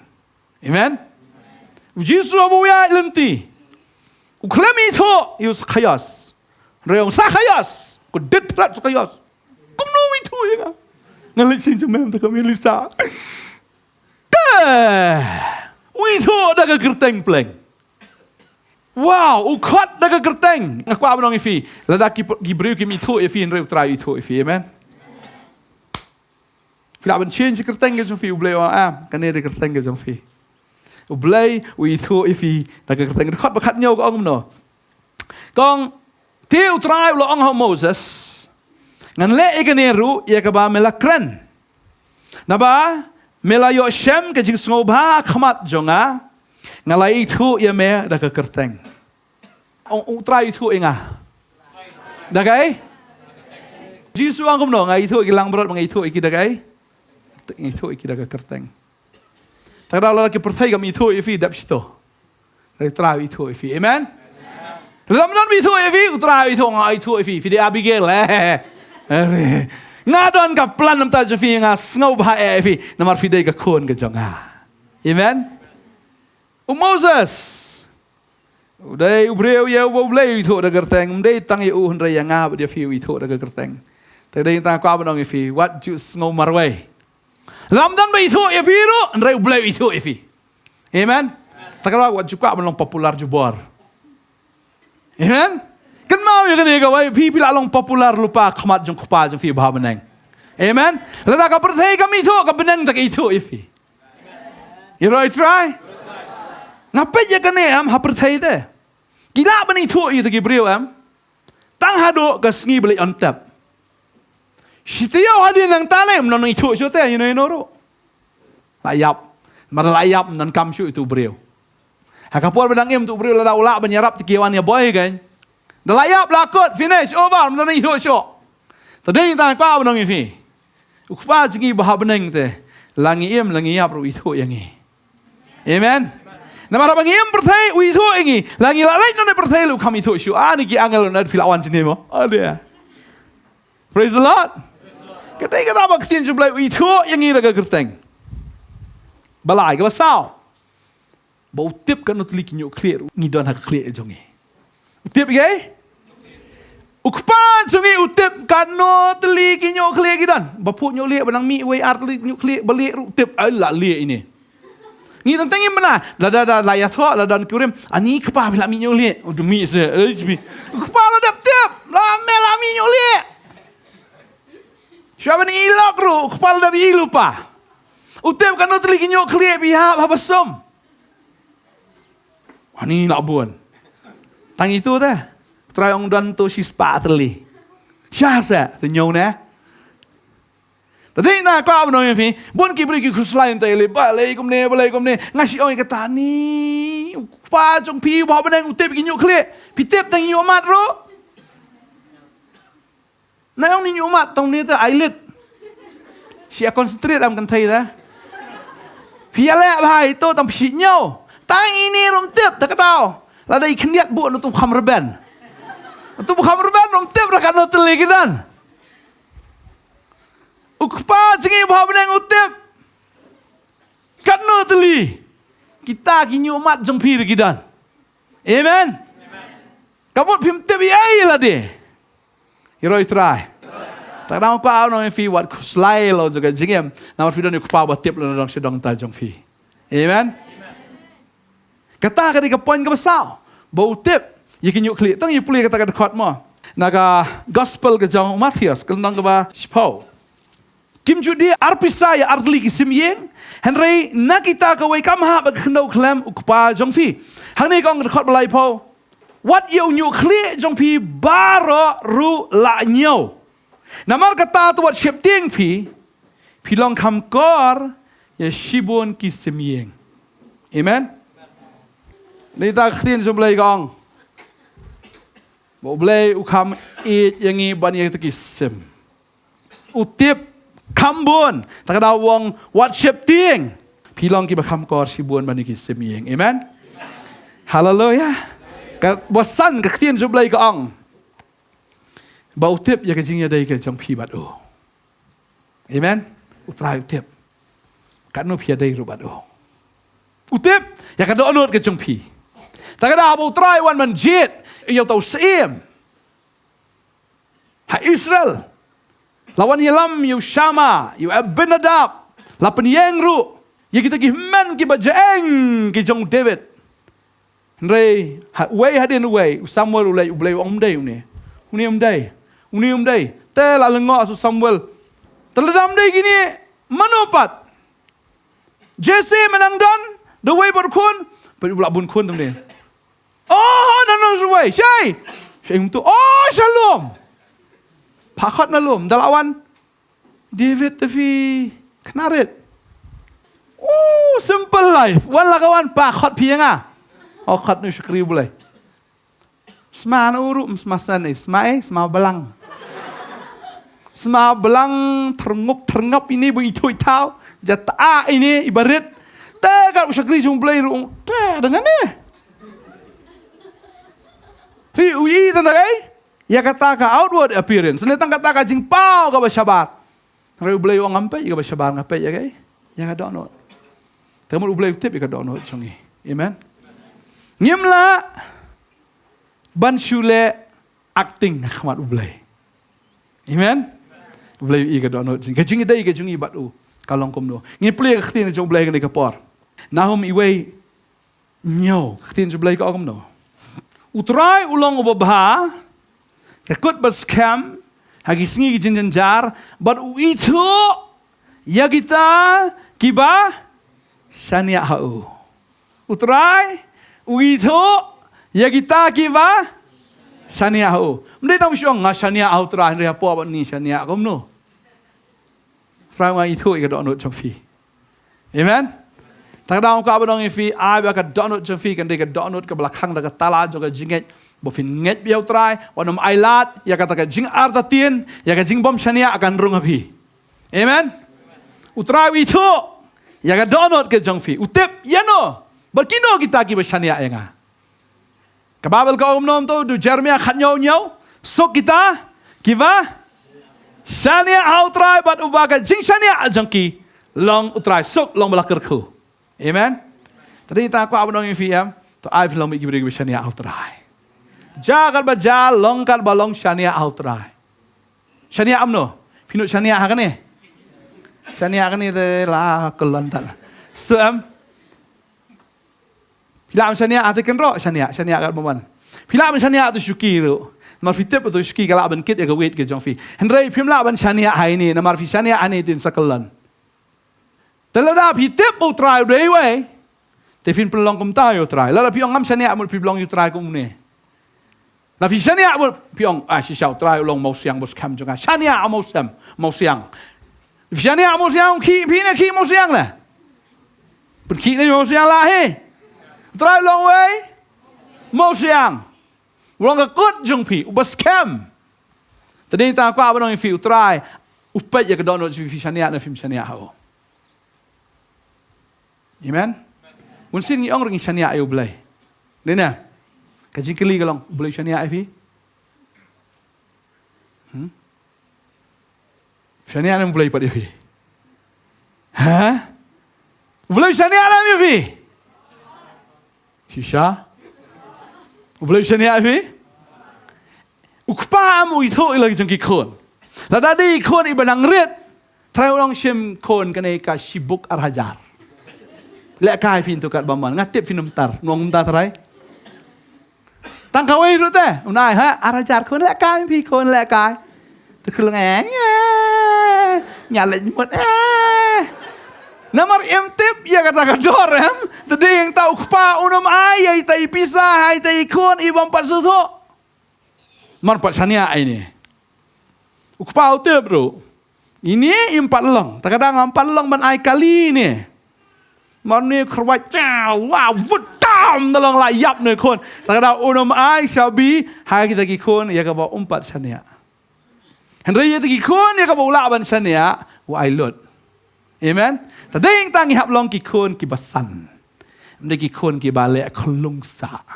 Amen. U Jisu haba u ïaid lynti, u khlem ithuh ïa u Sakhaios. Hynrei u ong, Sakhaios, ko dit thrat Sakhaios. Kumno u ithuh ïa nga? Nga leit sha jingmem te ka Melissa. Te u ithuh da ka kyrteng pleng. Wow, u khot da ka kyrteng. Nga kwah ban ong ïa phi, lada ki, ki briew kim ithuh ïa phi, hynrei U Trai u ithuh ïa phi. Amen. Phi lah ban change kyrteng ka jong phi, U Blei u ong, ah, kane dei kyrteng ka jong phi. U Blei u ithuh ïa phi da ka kyrteng. Dkhot ba khathynñiew ka ong kumno? Ka ong, te U Trai u la ong ha u Moses, ngan leh ïa kane ruh ïa kaba me la kren. Naba me la ïoh shem ka jingsngewbha ha khmat jong nga, nga la ithuh ïa me da ka kyrteng. Ong, U Trai u ithuh ïa nga da kaei? Jisu u ong kumno? Nga ithuh ïa ki langbrot, nga ithuh ïa ki da kaei? Nga ithuh ïa ki da ka kyrteng. Te ka daw lada ki pyrthei kam ithuh ïa phi, dep shito. Hynrei U Trai u ithuh ïa phi. Amen. Lada ym don ba ithuh ïa phi, U Trai u ithuh, nga ithuh ïa phi. Phi dei Abigail, eh. Nga don ka plan na bynta jong phi, nga sngewbha ïa phi. Namar phi dei ka khun ka jong nga. Amen. U Moses u dei u briew ïa uba U Blei u ithuh da ka kyrteng, ym dei tang ïa u hynrei ïa nga bad ïa phi u ithuh da ka kyrteng. Te dei tang kwah ban ong ïa phi, wat ju sngew marwei. Lada ym don ba ithuh ïa phi ruh, hynrei U Blei u ithuh ïa phi. Amen. Te ka daw wat ju kwah ban long popular jubor. Amen. Kynmaw ïa kane kawei, phi phi la long popular lypa ha khmat jong u Kpa jong phi uba ha bneng. Amen. Lada ka pyrthei kam ithuh, ka bneng te ka ithuh ïa phi. Ïaroh i trai. Nga peit ïa kane em ha pyrthei te. Ki lah ban ithuh ïa kita ki briew em. Tang haduh ka sngi ba leit on tep. Shi taïew hadien nangta ne ym don ithuh shuh te ïa no ïa no ruh. La ïap. Namar la ïap ym don kam shuh ïa utu u briew. Ha ka por ba dang im utu u briew lada u lah ban ïarap te ki wan ïa boi kein. Da la ïap la kut, finish, over, ym don ithuh shuh. Te dei tang kwah ban ong ïa phi. U Kpa jong ngi ba ha bneng te, la ngi im la ngi ïap ruh u ithuh ïa ngi. Amen. Namar haba ngi im pyrthei u ithuh ïa ngi, la ngi la leit noh na pyrthei la u kham ithuh shuh. Ani ki angel, na phi la wan shane mo. Ade. Praise the Lord. Ka dei kata ba ka ktien jong u Blei u ithuh ïa ngi da ka kyrteng. Ba lai, kaba saw. Ba u tip katno tylli ki hynñiewkhlieh ruh ngi don ha ka khlieh jong ngi. U tip ïa ngi? U Kpa jong ngi u tip katno tylli ki hynñiewkhlieh ki don. Ba phuh hynñiew lieh, ba nang mih wei ar tylli hynñiewkhlieh, ba lieh ruh u tip, ai la lieh ine. Ngi tang tang im bna, la da da la ïathoh, la don kurim, ani Kpa phi la mih hynñiew lieh, u dei mih se, eh, u Kpa la dep tip, la me la mih hynñiew lieh. Shuwa ban i lok ruh, u Kpa la dep i lypa. U tip katno tylli ki hynñiewkhlieh phi hap haba sum. Ani la bun. Tang itu te. Trai ong don to shispah tylli. Sha se, te hynñiew ne. Te dei na kwah ban ong ïa phi, bun ki briew ki khuslai te lei, balei kumne, balei kumne. Nga shu ong ïa kata ni, u Kpa jong phi uba ha bneng u tip ki hynñiewkhlieh. Phi tip tang hynñiew mat ruh. Na ong ni hynñiew mat tang ni te eyelid. Shi ïa concentrate am kynthei te. Phi ïaleh bha ito tang phi shi hynñiew. Tang ine ruh ym tip te kata. Lada i khyndiat buh na utu u kham rben. Utu u kham rben ruh ym tip ruh katno tylli ki don. U Kpa jong ngi uba ha bneng u tip katno tylli kita ki hynñiew mat jong phi ruh ki don. Amen. Ka mut phim tip ei ei lade. Ïaroh i trai. Te nga dang kwah ban ong ïa phi wat khuslai lok jong ka jingim. Namar phi don ïa u Kpa ba tip lano dong sha dong ta jong phi. Amen. Kata ka dei ka point kaba saw. Ba u tip ïa ki hynñiewkhlieh. Tang ïa pule kata ka dkhot mo. Na ka gospel ka jong u Mathaios, ka lynnong kaba shiphew. Kim ju die ar pisa ïa ar tylli ki sim ïing, hynrei na kita kawei kam hap ba ka khyndew khlem u Kpa jong phi. Hangne ka ong ka dkhot ba laiphew. Wat ïa u hynñiewkhlieh jong phi baroh ruh la hynñiew. Namar kata to wat sheptieng phi, phi long kham kor ïa shibun ki sim ïing. Amen. Nangta ka ktien jong u Blei ka ong ba u Blei u kham ïeit ïa ngi ban ïa kita ki sim. U tip kham bun. Ta ka daw u ong wat sheptieng. Phi long kiba kham kor shibun ban ïa ki sim ïing. Amen. Haleluya. Kaba san ka ktien jong u Blei ka ong ba u tip ïa ka jingïadei ka jong phi bad u. Amen. U Trai u tip katno phi ïadei ruh bad u. U tip ïa ka dohnud ka jong phi. Ta ka daw haba u Trai u wan ban jied ïa uta u syiem ha Israel, la wan ïalam ïa u Shama, ïa u Abinadab, la pynïeng ruh ïa kita ki hynmen kiba jylliew ki jong u David. Hynrei ha, uwei hadien uwei, u Samuel u leit, u Blei u ong ym dei une. Une ym dei. Une ym dei. Te la lyngngoh sa u Samuel. Te lada ym dei kine, mano pat? Jesse mynta don da uwei pat u khun, pat u la bun khun tam ne. Oh, na no uwei. Shei. Shei kumtu. Oh, sha lum. Pha khot na lum, da la wan. David, te phi kynmaw rit. Oh, simple life. Wan la ka wan, pha khot phi ïa nga. Oh, khot na u shakri u Blei. Sma na u ruh, sma san, eh, sma, eh, sma blang. Sma blang, tyrngup, tyrngup ine, ba ithuh ithaw. Jata ine, i barit. Te ka u shakri jong u Blei ruh, te, da ngan ne. Phi, u i tang da kai? Ïa kata ka outward appearance. Ne tang kata ka jingpaw kaba shabar. Hynrei u Blei u ong ngam peit ïa kaba shabar, nga peit ïa ka, ïa ka dohnud. Te mut u Blei u tip ïa ka dohnud jong ngi. Amen. Ngim lah ban shu leh acting ha khmat u Blei. Amen. U Blei u i ka dohnud jong ngi. Ka jingïadei ka jong ngi bad u ka long kumno. Ngin pule ka ktien jong u Blei kane ka por. Nahum uwei hynñiew, ka ktien jong u Blei ka ong kumno. U Trai u long uba bha, ka kut ba skhem ha ki sngi ki jingjynjar, bad u ithuh ïa kita kiba shaniah ha u. U Trai u ithuh ïa kita kiba shaniah ha u. Ym dei tang ba shu ong nga shaniah ha u Trai, hynrei hapoh bad ni shaniah kumno. Trai nga ithuh ïa ka dohnud jong phi. Amen. Ta ka daw nga kwah ban ong ïa phi, ai ba ka dohnud jong phi kan dei ka dohnud kaba la khang da ka tala jong ka jingngeit, ba phin ngeit beit ïa u Trai, wat nym ailad ïa kata ka jingartatien, ïa ka jingbym shaniah kan rung ha phi. Amen. U Trai u ithuh ïa ka dohnud ka jong phi, u tip ïano bad kino kita kiba shaniah ïa nga. Ka Baibl ka ong kumno to, Jeremiah khathynñiew hynñiew, suk kita kiba shaniah ha u Trai, bad uba ka jingshaniah jong ki long u Trai, suk long ba la kyrkhu. Amen. Te dei tang kwah ban ong ïa phi em, to ai phi long beit ki briew kiba shaniah ha u Trai. Jia katba jia, long katba long, shaniah ha u Trai. Shaniah em no? Phi nud shaniah ha kane? Shaniah kane te la kyllon tal. Sngewthuh em? Phi lah ban shaniah ha te kynroh, shaniah, shaniah katba mon. Phi lah ban shaniah ha te shuki ruh. Namar phi tip ha te shuki ka lah ban kit ïa ka weight ka jong phi. Hynrei phim lah ban shaniah ha ine, namar phi shaniah ha ine te yn sa kyllon. Te lada phi tip ba u Trai u dei uwei, te phin pynlong kumta ïa u Trai. Lada phi ong ngam shaniah mut, phi pynlong ïa u Trai kum une. Lada phi shaniah mut, phi ong, ah, shisha u Trai u long mawsiang ba skhem jong nga. Shaniah ha mawsiang, mawsiang. Phi shaniah ha mawsiang, khih, phi ne khih mawsiang ne? Pynkhih ne mawsiang lah hi. U Trai u long uwei mawsiang. U long ka kut jong phi, uba skhem. Te dei tang kwah ban ong ïa phi, u Trai u peit ïa ka dohnud jong phi, phi shaniah ne phim shaniah ha u. Amen. Bunsien ngi ong ruh ngi shaniah ïa u Blei. Dei ne? Ka jingkylli ka long, u Blei u shaniah ïa phi? Hmm? Shaniah ne u Blei pat ïa phi? Ha? U Blei u shaniah ne ïa phi? Shisha? U Blei u shaniah ïa phi? U kpa em u ithuh ïa la ki jong ki khun. Lada dei khun iba nang rit, Trai u ong shim khun kane ka shibuk ar hajar. Lehkai phi ntu katba mon, nga tip phin ym tar. Nong ym tar Trai. Tang kawei ruh te, un ai ha, ar hajar khun lehkai, phi khun lehkai. Te khyllung eh, eh, nya leit mut eh. Namar im tip ïa kata ka dor em, te dei ïa kata u kpa un ym ai ïa ita i pisa ha ita i khun i bym pat sngewthuh. Mar pat shaniah ïa ine. U kpa u tip ruh. Ine im pat long, ta ka daw ngam pat long ban ai kali ine. Mar ne kyrwat cha, wa, wut tam, na long la ïap ne khun. Ta ka daw un ym ai shabi ha kita ki khun ïa kaba um pat shaniah. Hynrei ïa kita ki khun ïa kaba u lah ban shaniah, u ai lut. Amen. Ta dei tang ngi hap long ki khun kiba san. Ym dei ki khun kiba leh khlung sah.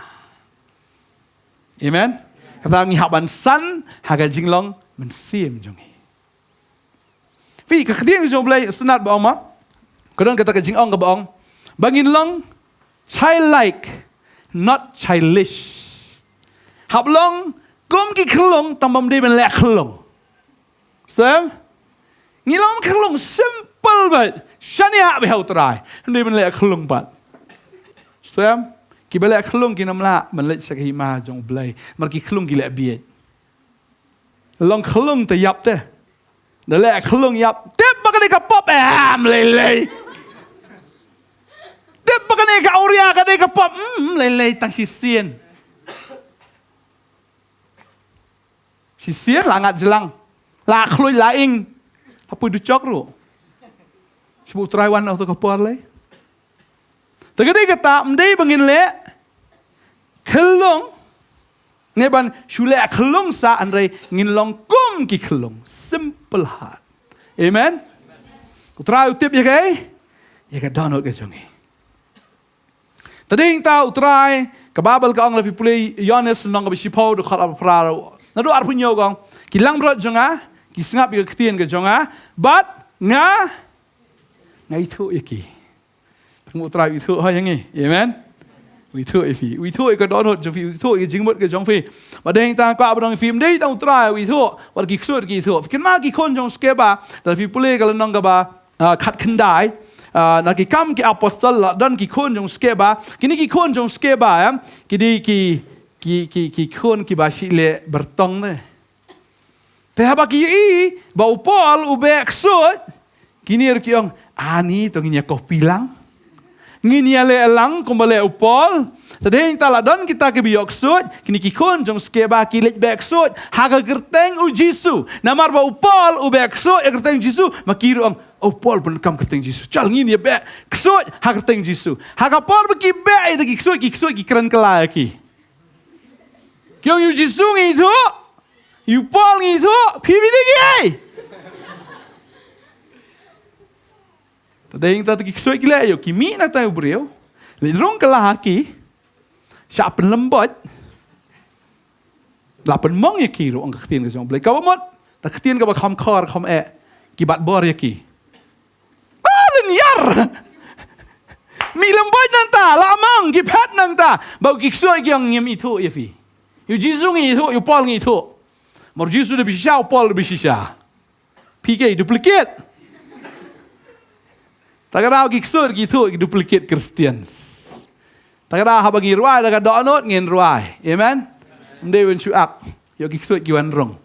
Amen. Kata ngi hap ban san ha ka jinglong mynsiem jong ngi. Phi, ka ktien jong U Blei sngewtynnat ba ong ma, ka don kata ka jingong kaba ong ba ngin long childlike, not childish. Hap long kum ki khyllung, tang bym dei ban leh khyllung. Sngewthuh? Ngi long khyllung simple beit. Shaniah beit ha U Trai. Ym dei ban leh khyllung pat. Sngewthuh? Kiba leh khyllung kin ym lah ban leit sha ka hima jong U Blei. Namar ki khyllung ki leh bieit. Long khyllung te ïap te. Da leh khyllung ïap. Tip ba kane ka pop, eh, ym lei lei. Tip ba kane ka awria, kane ka pop, ym lei lei, tang shisien. Shisien la ngat jlang. La khluit la ing. La poi dujok ruh. Shu ba U Trai wan na uto ka por lei. Te ka dei kata, ym dei ba ngin leh khyllung, ne ban shu leh khyllung sah, hynrei ngin long kum ki khyllung. Simple heart. Amen. U Trai u tip ïa kaei? Ïa ka dohnud ka jong ngi. Te dei ta U Trai, ka Baibl ka ong, lada phi pule Ïoannis lynnong kaba shiphew, dkhot arphew phra, naduh arphew hynñiew ka ong, ki langbrot jong nga ki sngap ïa ka ktien ka jong nga, bad nga, nga ithuh ïa ki. Tang U Trai u ithuh ha ïa ngi. Amen. U ithuh ïa phi. U ithuh ïa ka dohnud jong phi. U ithuh ïa ka jingmut ka jong phi. Bad dei tang kwah ban ong ïa phi, ym dei tang U Trai u ithuh, wat ki ksuid ki ithuh. Phi kynmaw ki khun jong Skeba, lada phi pule ka lynnong kaba, ah, khatkhyndai, ah, na Ki Kam ki Apostol la don ki khun jong Skeba. Kine ki khun jong Skeba, eh, ki dei ki ki, ki, ki khun kiba shu leh byrtong te. Te haba ki ïohi ba u Paul u beh ksuid, kine ruh ki ong, "Ani to ngin ïa copy lang. Ngin ïa leh lang kumba leh u Paul." Te dei nangta la don kita kiba ïoh ksuid, kine ki khun jong Skeva ki leit beh ksuid ha ka kyrteng u Jisu. Namar ba u Paul u beh ksuid ha ka kyrteng u Jisu, ma ki ruh ong, "O Paul, pyndonkam kyrteng Jisu. Chal ngin ïa beh ksuid ha ka kyrteng Jisu." Ha ka por ba ki beh ïa kita ki ksuid, ki ksuid ki kren kylla ïa ki. Ki ong, "Ïa u Jisu ngi ithuh, ïa u Paul ngi ithuh, phi phi dei kiei?" Te dei nangta ki ksuid ki leh ïa u, ki mih na tang u briew, leit rung kylla ha ki, shah pynlem beit, la pynmong ïa ki ruh ong ka ktien ka jong U Blei. Kaba mut, da ka ktien kaba kham khor kham eh, ki bat bor ïa ki. Ba lynñiar. Mih lem beit nangta, la mang ki phet nangta. Ba ki ksuid ki ong, "Ngim ithuh ïa phi. Ïa u Jisu ngi ithuh, ïa u Paul ngi ithuh." Namar u Jisu da bit shisha, u Paul da bit shisha. Phi kiei, duplicate. Ta ka daw ki ksuid ki ithuh ki duplicate Christians. Ta ka daw haba ngi rwai da ka dohnud ngin rwai. Amen. Ym dei ban shu ak. Ïoh ki ksuid ki wan rung.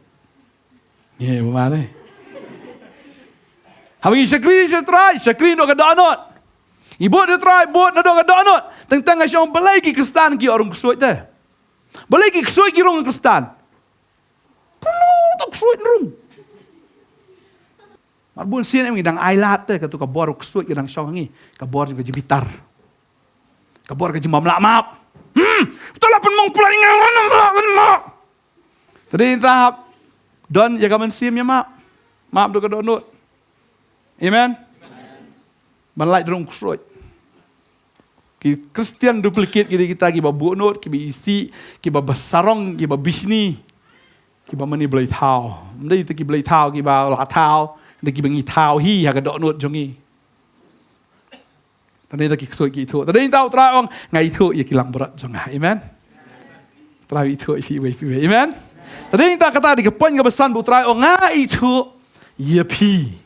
Ngi ba ma ne. Haba ngi shakri sha U Trai, shakri naduh ka dohnud. Ngi bud ïa U Trai, bud naduh ka dohnud. Teng teng ha shong balei ki Khristan ki ïoh rung ksuid te? Balei ki ksuid ki rung Khristan? Kumno to ksuid rung? Mar bun sien em ngi dang ailad te, kato ka bor ksuid ka dang shong ha ngi, ka bor jong ka jingbitar. Ka bor ka jingbym lah map. Hmm, to la pynmong pynlait nga, nga, nga, nga. Te dei nangta hap don ïa ka mynsiem ïa map. Map naduh ka dohnud. Amen. Ban lait rung ksuid. Ki Christian duplicate ki dei kita kiba bun nud, kiba isih, kiba basarong, kiba bishni, kiba mane blei thaw. Ym dei kita ki blei thaw, kiba la thaw, dei kiba ngi thaw hi ha ka dohnud jong ngi. Te dei kita ki ksuid ki ithuh. Te dei nangta U Trai ong, "Nga ithuh ïa ki langbrot jong nga." Amen. Trai ithuh ïa phi wei phi wei. Amen. Te dei nangta kata dei ka point kaba san ba U Trai ong, "Nga ithuh ïa phi."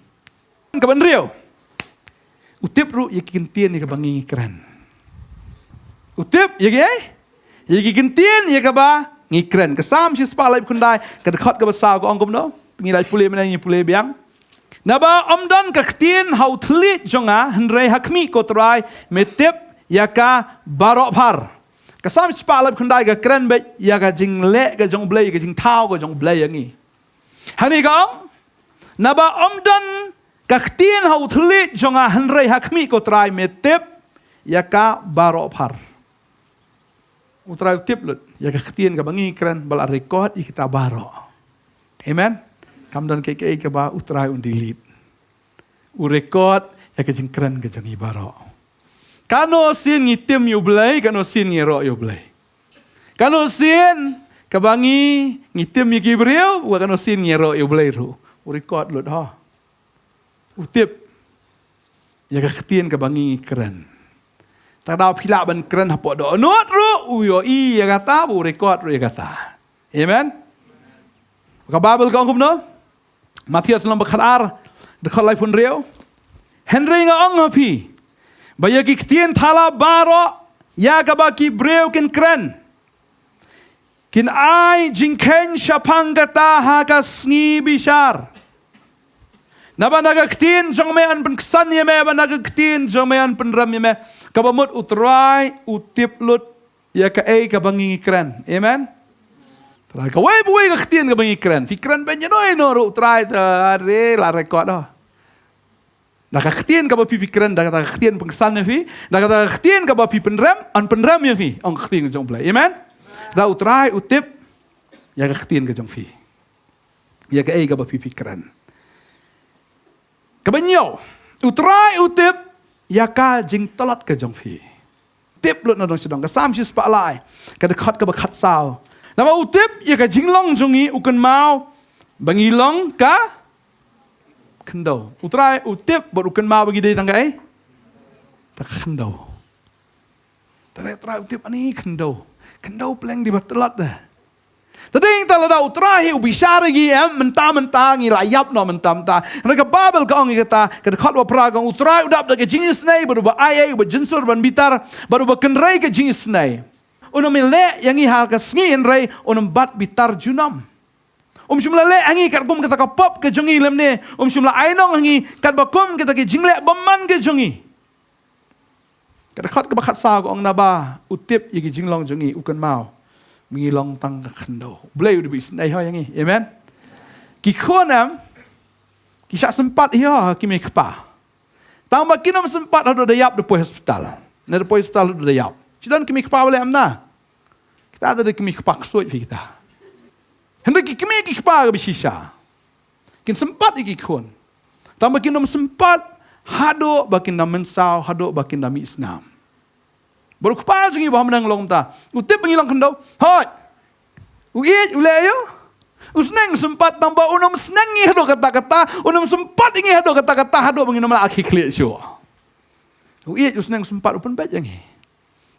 Kaba hynriew. U tip ruh ïa ki kyntien ïa kaba ngi kren. U tip ïa ki, eh? Ïa ki kyntien ïa kaba ngi kren. Ka Salm shispah laiphew khyndai, ka dkhot kaba saw ka ong kumno? Ngi la pule mynne, ngi pule biang. "Naba ym don ka ktien ha u thylliej jong nga, hynrei ha khmih ko Trai, me tip ïa ka baroh phar." Ka Salm shispah laiphew khyndai ka kren beit ïa ka jingleh ka jong U Blei, ka jingthaw ka jong U Blei ïa ngi. Hangne ka ong, "Naba ym don ka ktien ha u thylliej jong nga, hynrei ha khmih ko Trai me tip ïa ka baroh phar." U Trai u tip lut ïa ka ktien kaba ngi kren ba la record ïa kita baroh. Amen. Kam don kaei kaei kaba U Trai un delete. U record ïa ka jingkren ka jong ngi baroh. Kano sien ngi tim ïa U Blei, kano sien ngi ïaroh ïa U Blei. Kano sien kaba ngi, ngi tim ïa ki briew, wa kano sien ngi ïaroh ïa U Blei ruh. U record lut ha. U tip ïa ka ktien kaba ngi kren. Ta daw phi lah ban kren hapoh dohnud ruh, u ïohi ïa kata, u record ruh ïa kata. Amen. Ka Baibl ka ong kumno? Mathaios lynnong ba khatar, dkhot laiphew hynriew. Hynrei nga ong ha phi, ba ïa ki ktien thala baroh ïa kaba ki briew kin kren, kin ai jingkheiñ shaphang kata ha ka sngi bishar. Naba na ka ktien jong me yn pynksan ïa me, bad na ka ktien jong me yn pynrem ïa me. Kaba mut U Trai u tip lut ïa kaei kaba ngi kren. Amen. Trai kawei pa wei ka ktien kaba ngi kren. Phi kren beiñ ïano ïano ruh U Trai te, are la record oh. Da ka ktien kaba phi phi kren, da ka ktien pynksan ïa phi, da ka ktien kaba phi pynrem, yn pynrem ïa phi, ong ka ktien ka jong U Blei. Amen. Da U Trai u tip ïa ka ktien ka jong phi. Ïa kaei kaba phi phi kren. Kaba hynñiew, U Trai u tip ïa ka jingtlot ka jong phi. Tip lut na dong sha dong. Ka Salm shispah lai, ka dkhot kaba khatsaw. Naba u tip ïa ka jinglong jong ngi, u kynmaw ba ngi long ka khyndew. U Trai u tip bad u kynmaw ba ngi dei tang kaei? Tang ka khyndew. Te U Trai u tip ani khyndew. Khyndew pleng dei ba tlot de. Te dei tang lada U Trai hi u bishar ïa ngi, em, mynta mynta ngi la ïap noh mynta mynta. Hynrei ka Baibl ka ong ïa kata, ka dkhot ba phra ka ong, U Trai u dap da ka jingisynei, bad uba ai ei, uba jynsur ban bitar, bad uba kynrei ka jingisynei. Un ym leh ïa ngi ha ka sngi hynrei un ym bat bitar junom. Um shym la leh ha ngi katkum kata ka pop ka jong ngi lymne um shym la ai nong ha ngi katba kum kata ki jingleh bymman ka jong ngi. Ka dkhot kaba khatsaw ka ong naba u tip ïa ki jinglong jong ngi u kynmaw ba ngi long tang ka khyndew. U Blei u dei ba isynei hi ïa ngi. Amen. Ki khun em ki shah sympat hi ha ki mei kpa. Tang ba kin ym sympat haduh da ïap da poi hospital. Ne da poi hospital haduh da ïap. Shi don ki mei kpa ba leh em na. Kita da ki mei kpa ksuid phi kita. Hynrei ki kmie ki kpa kaba shisha kin sympat ïa ki khun. Tang ba kin ym sympat haduh ba kin da mynsaw, haduh ba kin da mih snam. Bad u kpa jong ngi ba ha bneng long ta u tip ba ngi long khyndew. Hooid. U ïeit u leh ïa u. U sneng sympat tang ba un ym sneng ngi haduh katta katta, un ym sympat ïa ngi haduh katta katta, haduh ba ngin ym lah khie khlieh shuh. U ïeit u sneng sympat u pynbeit ïa ngi.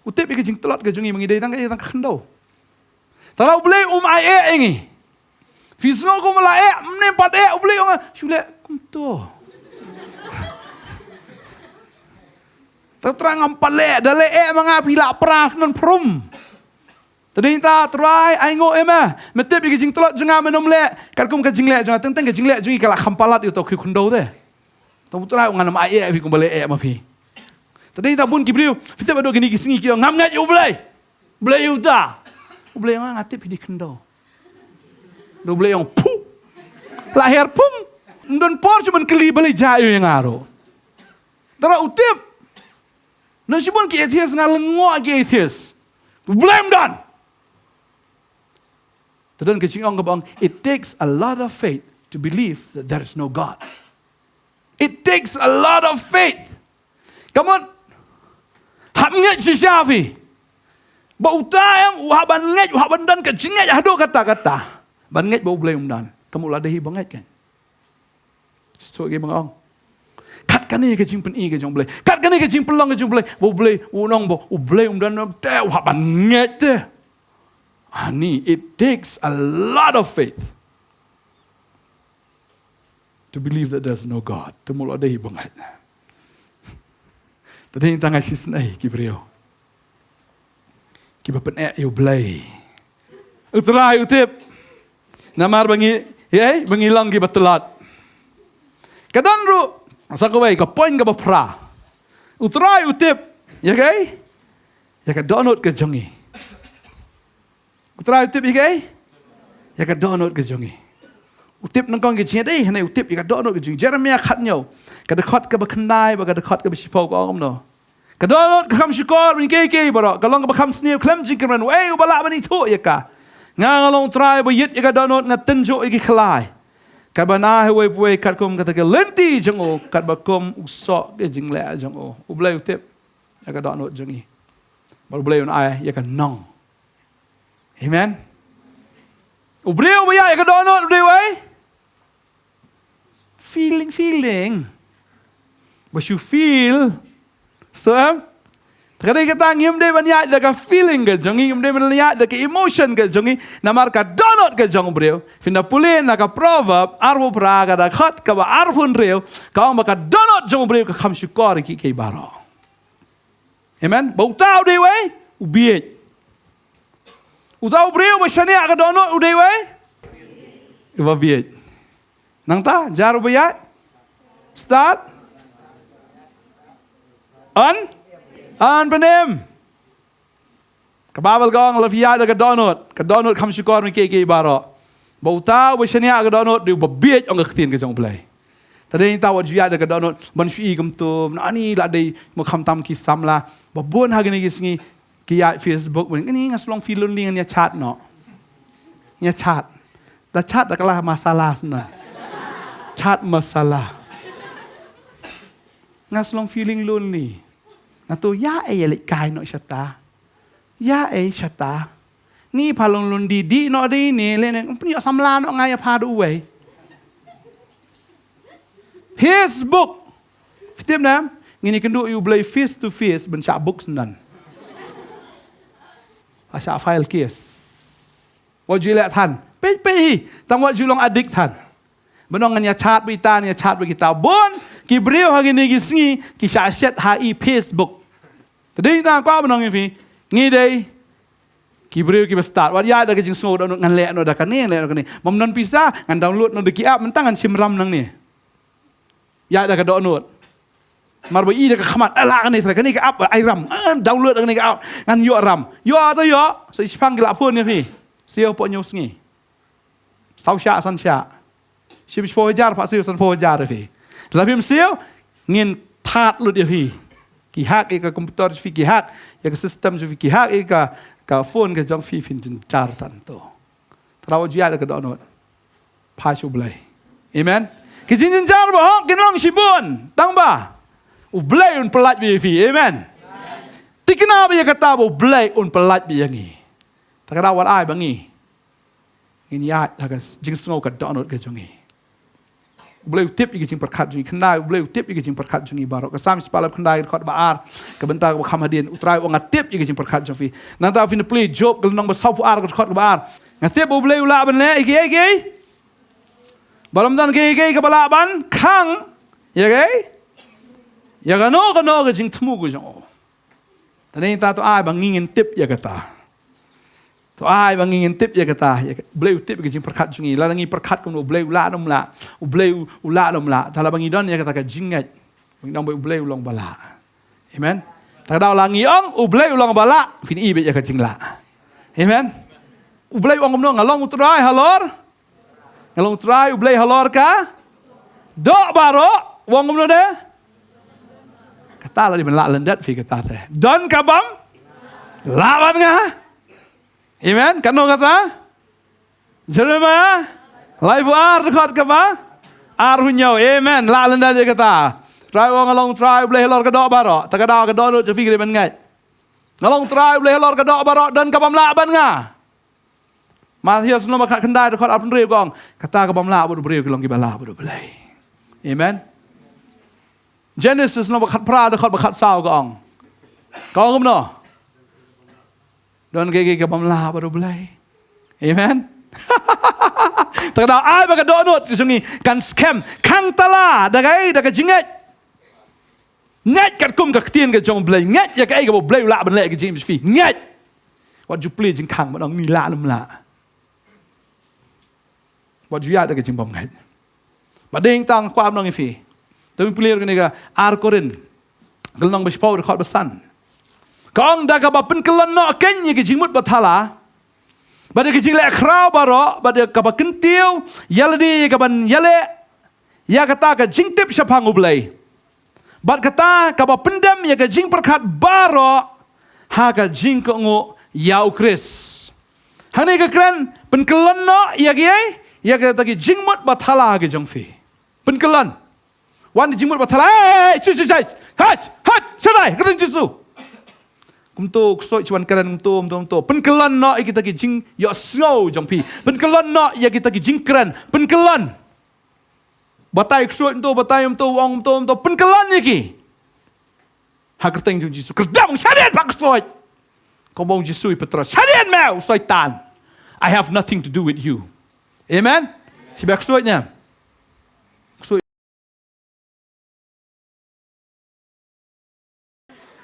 U tip ïa ka jingtlot ka jong ngi ba ngi dei tang ka, dei tang ka khyndew. Te la U Blei um ai eh ïa ngi. Phi sngew kum la eh, mne pat eh, U Blei ong shu leh kumto. Te Trai ngam pat leh, da leh eh ma nga phi lah pra shen phrum. Te dei ta Trai ai nguh ïa me. Me tip ïa ka jingtlot jong nga men ym leh. Katkum ka jingleh jong nga teng teng ka jingleh jong ngi ka la kham palat ïa uta u khiew khyndew te. Te U Trai u ngan ym ai eh phi kumba leh eh ma phi. Te dei ta bun ki briew phi tip haduh kine ki sngi ki ong ngam ngeit ïa U Blei. Blei uta. U Blei ong nga tip phi dei khyndew. Da U Blei ong phu. La her pum. Ym don por shu ban kylli balei jia ïa nga ruh. Tara u tip. Nang shibun ki atheist nga lyngngoh ki atheist. U Blei um don. Te don ka jingong kaba ong it takes a lot of faith to believe that there is no God. It takes a lot of faith. Ka mut hap ngeit shisha phi ba uta em u hap ban ngeit, u hap ban don ka jingngeit haduh katta katta ban ngeit ba U Blei um don. Ka mut la dei hi ba ngeit kan. Shu ki ba nga ong. Kat kane ka jingpyni ka jong U Blei, kat kane ka jingpynlong ka jong U Blei, ba U Blei u ong ba U Blei um don te u hap ban ngeit te. Ani, it takes a lot of faith to believe that there's no God. Te mut la dei ba ngeit. Te dei tang ai shisnei ki briew kiba pyneh ïa U Blei. U Trai u tip. Namar ba ngi, ïa, ba ngi long kiba tlot. Ka don ruh sa kawei ka point kaba phra. U Trai u tip ïa kaei? Ïa ka dohnud ka jong ngi. U Trai u tip ïa kaei? Ïa ka dohnud ka jong ngi. U tip nyngkong ka jingïadei, hynrei u tip ïa ka dohnud ka jong ngi. Jeremiah khathynñiew, ka dkhot kaba khyndai bad ka dkhot kaba shiphew ka ong kumno? Ka dohnud ka kham shukor ban ïa kiei kiei baroh, ka long kaba kham sniew khlem jingkyrmen, uei uba lah ban ithuh ïa ka? Nga, nga long U Trai ba ïit ïa ka dohnud, nga tynjuh ïa ki khlai. Kaba na ha uwei pa uwei katkum kata ka lynti jong u, katba kum u soh ka jingleh jong u. U Blei u tip ïa ka dohnud jong ngi. Bad U Blei un ai ïa ka nong. Amen. U briew ba ïaid ïa ka dohnud u dei uei? Feeling, feeling. Ba shu feel. Sngewthuh em? Te ka dei kata, ngim dei ban ïaid da ka feeling ka jong ngi, ngim dei ban ïaid da ka emotion ka jong ngi. Namar ka dohnud ka jong u briew, phin da pule na ka Proverb arphew phra ka dkhot kaba arphew hynriew, ka ong ba ka dohnud jong u briew ka kham shukor ïa kiei kiei baroh. Amen. Ba uta u dei uei? U bieit. Uta u briew ba shaniah ka dohnud u dei uei? Uba bieit. Nangta jar uba ïaid. Stad. An? An pynim. Ka Baibl ka ong lada phi ïaid da ka dohnud, ka dohnud kham shukor na kiei kiei baroh. Ba uta uba shaniah ka dohnud u dei uba bieit, ong ka ktien ka jong U Blei. Te dei nangta wat ju ïaid da ka dohnud ban shu i kumto, na ani la dei mo khamtam ki samla. Ba bun ha kine ki sngi ki ïaid Facebook, ban, ani nga shu long feel lonely, ngan ïa chat noh. Ngan ïa chat. Da chat da ka la masala sngewbha. Chat masala. Nga shu long feeling lonely. Nga to ïa ei ïa leit kai noh shata. Ïa ei shata. Ni pha long lun di di noh di ni le ne pynïoh samla noh nga ïa pha da uwei. Facebook. Phi tip ne em? Ngin ïakynduh ïa U Blei face to face ban shah book sngewbha. Ba shah file case. Wat ju leh than. Peit peit hi. Tang wat ju long addict than. Ban ong ngan ïa chat bad ita, ngan ïa chat bad kita. Bun ki briew ha kine ki sngi ki shah shet ha i Facebook. Te dei tang kwah ban ong ïa phi, ngi dei Ki briew kiba stad, wat ïaid da ka jingsngew dohnud ngan leh noh da kane, leh noh kane. Bym don pisa, ngan download noh da ki app, mynta ngan shim ram nangne. Ïaid da ka dohnud. Mar ba i da ka khmat, ala kane, kane ka app, ai ram, ah, download da kane ka app, ngan ïoh ram. Ïoh to ïoh, sa shiphang ki la phone ïa phi. Siew hapoh hynñiew sngi. Saw shah, san shah. Shim shiphew hajar, phah siew sanphew hajar ïa phi. Lada phim siew, ngin thad lut ïa phi. Ki hack ïa ka computer jong phi, ki hack ïa ka system jong phi, ki hack ïa ka, ka phone ka jong phi, phin jynjar tang to. Te wat ju ïaid da ka dohnud. Phai sha U Blei. Amen. Ki jingjynjar bahok kin long shibun. Tang ba U Blei un pyllait beit ïa phi. Amen. Thikna beit ïa kata ba U Blei un pyllait beit ïa ngi. Te ka daw wat ai ba ngi ngin ïaid ha ka jingsngew ka dohnud ka jong ngi. U Blei u tip ïa ka jingpyrkhat jong ngi, khyndai, U Blei u tip ïa ka jingpyrkhat jong ngi baroh. Ka Salm shispah laiphew khyndai, dkhot ba ar, ka bynta kaba kham hadien, U Trai u ong nga tip ïa ka jingpyrkhat jong phi. Nangta phin plie Job ka lynnong ba sawphew ar, dkhot kaba ar. Nga tip U Blei u lah ban leh ïa kiei kiei. Ba ym don kiei kiei kaba lah ban khang ïa kiei, ïa kano kano ka jingthmu ka jong u. Te nangta to ai ba ngi ngin tip ïa kata. To ai ba ngi ngin tip ïa kata, ïa ka, U Blei u tip ïa ka jingpyrkhat jong ngi. Lada ngi pyrkhat kumno, U Blei u lah ne um lah. U Blei u, u lah ne um lah. Te lada ba ngi don ïa kata ka jingngeit, ba ngi ong ba U Blei u long ba lah. Amen. Te ka daw la ngi ong U Blei u long ba lah, phin i beit ïa ka jinglah. Amen. U Blei u ong kumno, nga long U Trai halor Nga long U Trai U Blei halor ka doh baroh, u ong kumno de? Kata la dei ban lah lyndet phi kata te. Don ka bym lah bad nga. Amen. Katno kata? Jeremiah laiphew ar, dkhot kaba arphew hynñiew. Amen. Lah lyndet ïa kata. Trai u ong nga long U Trai U Blei halor ka doh baroh. Te ka daw ka dohnud jong phi ka dei ban ngeit. Nga long U Trai U Blei halor ka doh baroh, don ka bym lah bad nga. Mathaios lynnong ba khatkhyndai, dkhot arphew hynriew ka ong, kata ka bym lah bad u briew ki long kiba lah bad U Blei. Amen. Genesis lynnong ba khatphra, dkhot ba khatsaw ka ong. Ka ong kumno? Don kiei kiei ka bym lah bad U Blei. Amen. Te ka daw ai ba ka dohnud ka jong ngi kan skhem, khang tala da kaei, da ka jingngeit. Ngeit katkum ka ktien ka jong U Blei. Ngeit ïa kaei kaba U Blei u lah ban leh ïa ka jingim jong phi. Ngeit. Wat ju plie jingkhang ban ong ngi lah lem lah. Wat ju ïaid da ka jingbymngeit. Bad dei tang kwah ban ong ïa phi. Te phi plie kane ka ar Korinth, ka lynnong ba shiphew, dkhot ba san. Ka ong da kaba pynkyllon noh kein ïa ka jingmut bathala, bad ïa ka jingleh khraw baroh, bad ïa kaba kyntiew ïa lade ïa kaban ïaleh ïa kata ka jingtip shaphang U Blei. Bad kata kaba pyndem ïa ka jingpyrkhat baroh ha ka jingkohnguh ïa U Khrist. Hangne ka kren pynkyllon noh ïa kiei, ïa kata ki jingmut bathala ki jong phi. Pynkyllon. Wan jingmut bathala, hei, hei, hei, hei, hei, hei, shatai, ka kyrteng Jisu. Kumto u ksuid shu wan kren kumto, kumto, kumto. Pynkyllon noh ïa kita ki jingïohsngew jong phi. Pynkyllon noh ïa kita ki jingkren. Pynkyllon. Batai ksuid kumto, batai kumto, ong kumto, kumto. Pynkyllon ïa ki. Ha ka kyrteng jong Jisu. Kyrdan, shadien, ba ksuid. Kumba ong Jisu ïa u Petros, shadien me, u Soitan. I have nothing to do with you. Amen. Shi ba ksuid ne. Ksuid.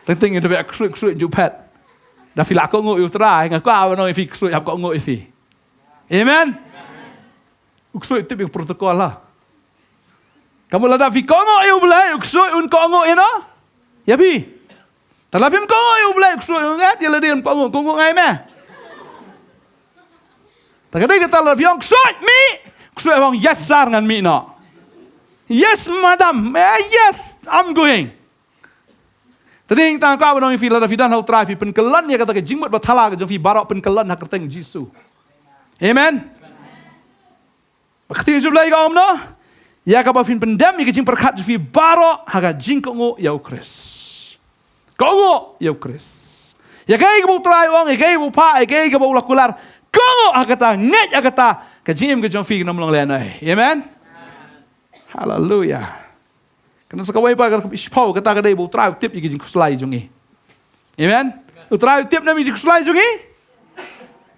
Teng teng ïa u ba ksuid, ksuid ju phet. Da phi la kohnguh ïa u Trai, nga kwah ban ong ïa phi ksuid hap kohnguh ïa phi. Amen. U ksuid tip ïa u protocol la. Ka mut lada phi kohnguh ïa U Blei, u ksuid un kohnguh ïa no? Ïa phi. Te lada phim kohnguh ïa U Blei, u ksuid un ngat ïa lade, un kohnguh, kohnguh ngai me. Te ka dei kata, lada phi ong ksuid mih, u ksuid ong yes sir, ngan mih noh. Yes madam, eh, yes, I'm going. Te dei tang kwah ban ong ïa phi, lada phi don ha u Trai, phi pynkyllon ïa kata ka jingmut bathala ka jong phi baroh, pynkyllon ha ka kyrteng Jisu. Amen. Ba ka ktien jong U Blei ka ong kumno? Ïa kaba phin pyndem ïa ka jingpyrkhat jong phi baroh ha ka jingkohnguh ïa u Khrist. Kohnguh ïa u Khrist. Ïa kaei kaba u Trai u ong, ïa kaei kaba u phah, ïa kaei kaba u la kular. Kohnguh ha kata, ngeit ha kata, ka jingim ka jong phi kan ym long lehnoh. Amen. Haleluia. Kane sa kawei pat ka shiphew, kata ka dei ba u Trai u tip ïa ki jingkhuslai jong ngi. Amen. U Trai u tip na ki jingkhuslai jong ngi.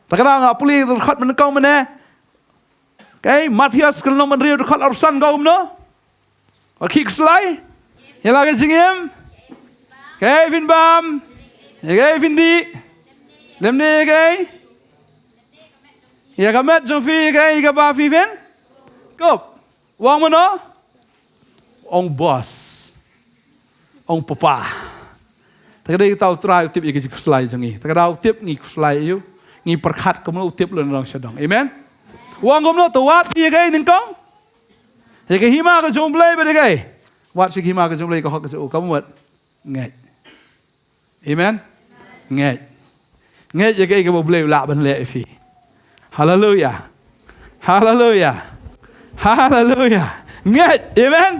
Te ka dang nga pule dkhot mynnyngkong mynne. Okay, Mathaios ka lynnong ba hynriew dkhot arphew san ka ong kumno? Wat khih khuslai ïa la ka jingim. Okay, phin bam. Okay, phin dih. Lymne, okay. Ïa ka met jong phi ïa kaei kaba phi phin kup. U ong mano? U ong boss. U ong papa. Te ka dei kata U Trai u tip ïa ka jingkhuslai jong ngi. Te ka dei u tip ngi khuslai ïa u. Ngi pyrkhat kumno u tip lem na dong sha dong. Amen. U ong kumno, to wad ïa kaei nyngkong? Ïa ka hima ka jong U Blei bad ïa kaei? Wad sha ka hima ka jong U Blei, ka hok ka jong u, ka mut ngeit. Amen. Ngeit. Ngeit ïa kaei kaba U Blei u lah ban leh ïa phi. Haleluya. Haleluya. Haleluya. Ngeit. Amen.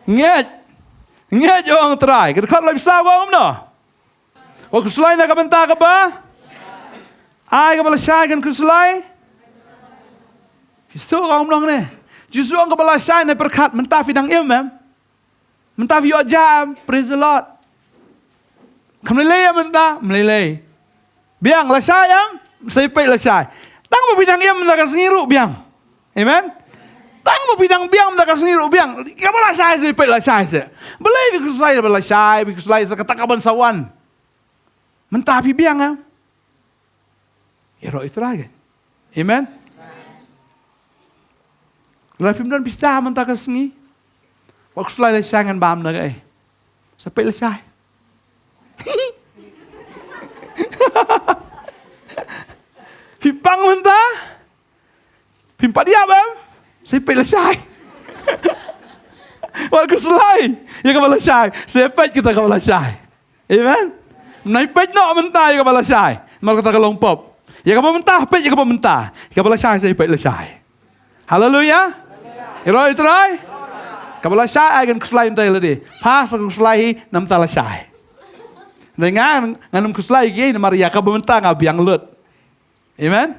Ngeit. Ngeit, ong U Trai. Ka dkhot laiphew saw ka ong kumno? Wat khuslai na ka bynta kaba, ai kaba lashai kan khuslai. Phi sngewthuh ka ong kumno ne? Jisu ong kaba lashai, ne pyrkhat mynta phi dang im em? Mynta phi ïoh ja em? Praise the Lord. Kam lei lei em mynta? Ym lei lei. Biang lashai em? Sa ïa peit lashai. Tang ba phi dang im mynta ka sngi ruh biang. Amen. Tang ba phi dang biang mynta ka sngi ruh biang. Kaba lashai sa ïa peit lashai seh. Balei phi khuslai ba lashai, phi khuslai sa kata kaban sa wan? Mynta phi biang em? Ïaroh ïa U Trai kan. Amen. Lada phim don pisa mynta ka sngi, wat khuslai lashai ngan bam na kaei. Sa peit lashai. Phi pang mynta? Phim pat ïap em? Sa ïa peit lashai. Wat khuslai ïa kaba lashai. Sa ïa peit kita kaba lashai. Amen. Ym nang peit noh mynta ïa kaba lashai, namar kata ka long pop. Ïa kaba mynta, peit ïa kaba mynta. Ïa kaba lashai, sa ïa peit lashai. Haleluya. Ïaroh ïa U Trai. Kaba lashai ai kan khuslai mynta ïa lade. Pha sa khuslai hi na mynta lashai. Hynrei nga ngan ym khuslai ïa ki, namar ïa kaba mynta nga biang lut. Amen.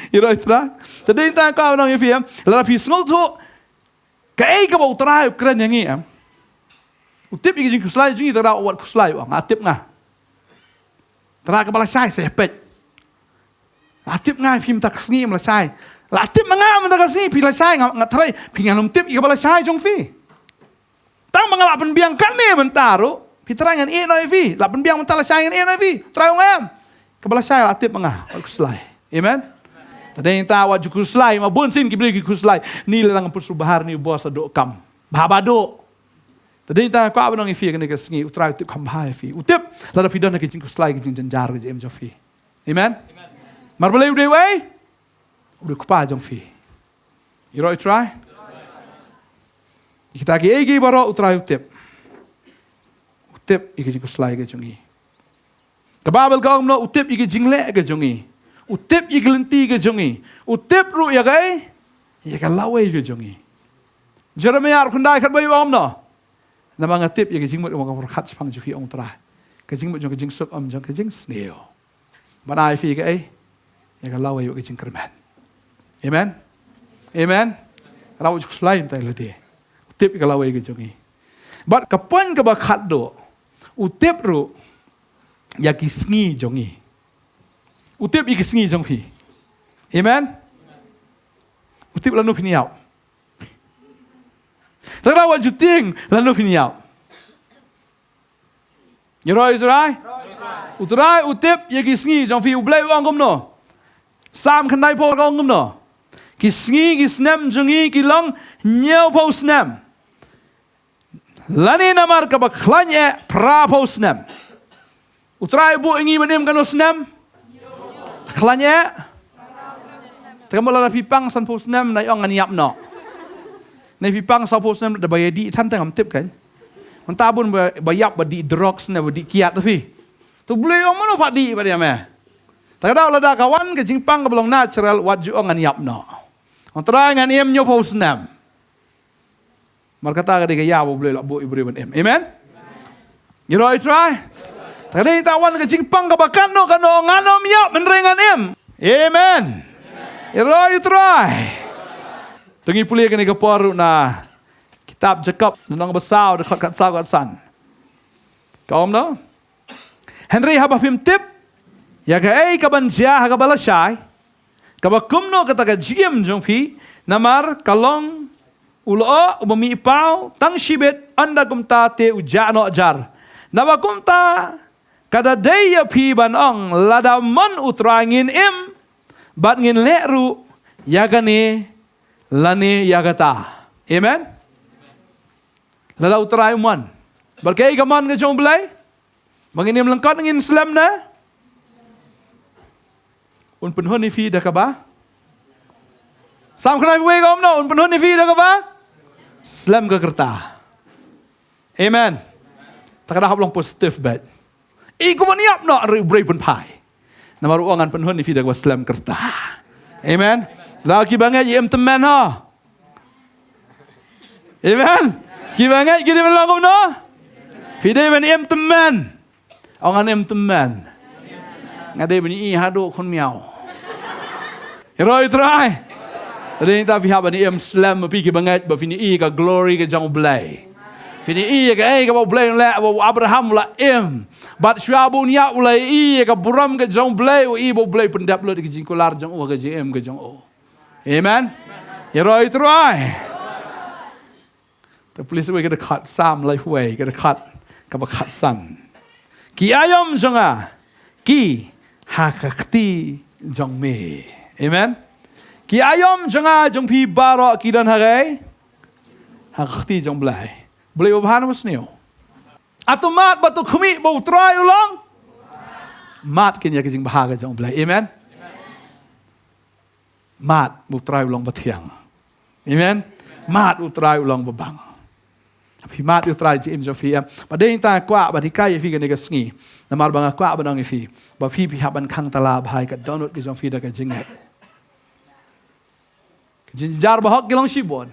Ïaroh ïa U Trai. Te dei tang ka nong ïa phi em. Lada phi sngewthuh kaei kaba U Trai u kren ïa ngi em, u tip ïa ki jingkhuslai jong ngi, te da wat khuslai, u ong nga tip nga. Te da kaba lashai sa ïa peit. La tip nga phi mynta ka sngi ym lashai. La tip ma nga mynta ka sngi phi lashai, nga, nga tharai phi ngan ym tip ïa kaba lashai jong phi. Tang ba nga lah pynbiang katne mynta ruh, phi tharai ngan ïeh noh ïa phi. Lah pynbiang mynta lashai ngan ïeh noh ïa phi. Trai ong em. Kaba lashai la tip ma nga, wat khuslai. Amen. Te dei ta wat ju khuslai, ma bun sien ki briew ki khuslai. Ni la nang pynsuba ha ni u boss, la duh kam. Bha ba duh. Te dei ta kwah ban ong ïa phi kane ka sngi, U Trai u tip kham bha ïa phi. U tip lada phi don ha ki jingkhuslai, ki jingjynjar, ki jingim jong phi. Amen. Mar balei u dei wei? U dei u kpa jong phi. Ïaroh ïa U Trai. Kita kiei kiei baroh U Trai u tip. U tip ïa ki jingkhuslai ka jong ngi. Ka Baibl ka ong kumno, u tip ïa ki jingleh ka jong ngi. U tip ïa ki lynti ka jong ngi. U tip ruh ïa kaei? Ïa ka lawei ka jong ngi. Jeremiah arphew khyndai khatwei u ong kumno? Namar nga tip ïa ki jingmut jong ka pyrkhat shaphang jong phi, ong U Trai. Ka jingmut jong ka jingsuk, ym jong ka jingsniew. Ban ai phi kaei? Ïa ka lawei bad ka jingkyrmen. Amen. Amen. Rawat ju khuslai mynta ïa lade. U tip ïa ka lawei ka jong ngi. Bad ka point kaba khatduh, u tip ruh ïa ki sngi jong ngi. U tip ïa ki sngi jong phi. Amen. U tip lano phin ïap. Te rawat ju tieng lano phin ïap. Ïaroh ïa U Trai. U Trai u tip ïa ki sngi jong phi. U Blei u ong kumno? Salm khyndaiphew ka ong kumno? Ki sngi ki snem jong ngi ki long hynñiewphew snem. Lane namar kaba khlaiñ eh phraphew snem. U Trai u buh ïa ngi ban im katno snem? Khlaiñ eh. Te ka mut lada phi pang sanphew snem, nai ong ngan ïap noh. Ne phi pang sawphew snem, da ba ïa dih than te ngam tip kan. Mynta bun ba, ba ïap, ba dih drugs ne ba dih kiad te phi. Te U Blei u ong mano pat dih pat ïa me. Te ka daw lada ka wan ka jingpang kaba long natural, wat ju ong ngan ïap noh. Ong Trai ngan im hynñiewphew snem. Mar kata ka dei ka ïa ba U Blei la buh ïa u briew ban im. Amen. Ïaroh ïa U Trai. Te ka dei ta wan ka jingpang kaba katno katno, ngan ym ïap hynrei ngan im. Amen. Ïaroh ïa U Trai. To ngin pule kane ka por ruh na kitab Jakob, lynnong ba saw, dkhot khatsaw khatsan. Ka ong kumno? Hynrei haba phim tip ïa kaei kaban jia ha kaba lashai, kaba kumno kata ka jingim jong phi, namar ka long u lyoh uba mih paw tang shibit, ynda kumta te u jah noh jar. Naba kumta Ka da dei ïa phi ban ong, lada mon U Trai ngin im, bad ngin leh ruh ïa kane lane ïa kata. Amen. Lada U Trai u mon, bad kaei ka mon ka jong U Blei? Ba ngin im lyngkot, ngin slem ne? Un pynhun ïa phi da kaba. Sam khnai wei ka om no, un pynhun ïa phi da kaba slem ka rta. Amen. Ta ka da hap long positive bad. I kumba ngi ïap noh, ri U Blei pynphai. Namar u ong ngan pynhun ïa phi da kaba slem ka rta. Amen. Da ki ba ngeit im tymmen ha. Amen. Ki ba ngeit ki dei ban long kumno? Phi dei ban im tymmen. Ong ngan im tymmen. Nga dei ban ïohi haduh khun miaw. Ïaroh ïa U Trai. Dei ta phi hap ban im slem, phi ki ba ngeit ba phin ïohi ka glory ka jong U Blei. Phin ïohi kaei kaba U Blei u la leh, ba u Abraham u la im. Bad shuwa ba un ïap u la ïohi ka burom ka jong U Blei, u ïohi ba U Blei u pyndep lut ka jingkular jong u, ka jingim ka jong u. Amen. Ïaroh ïa U Trai. Te please wei ka dkhot Salm lai wei ka dkhot kaba khatsan. Ki aïom jong nga ki ha ka kti jong me. Amen. Ki aïom jong nga jong phi baroh ki don ha kaei? Ha ka kti jong U Blei. U Blei u bha ne u sniew? Hato mad bad hato khmih ba U Trai u long? Mad kin ïa ka jingbha ka jong U Blei. Amen. Mad U Trai u long ba thiang. Amen. Mad U Trai u long ba bang. Phi mad U Trai jingim jong phi em? Ba dei ta kwah ba hikai ïa phi kane ka sngi. Namar ba nga kwah ban ong ïa phi ba phi phi hap ban khang tala bha ïa ka dohnud ka jong phi da ka jingngeit. Ka jingjynjar bahok ki long shibun.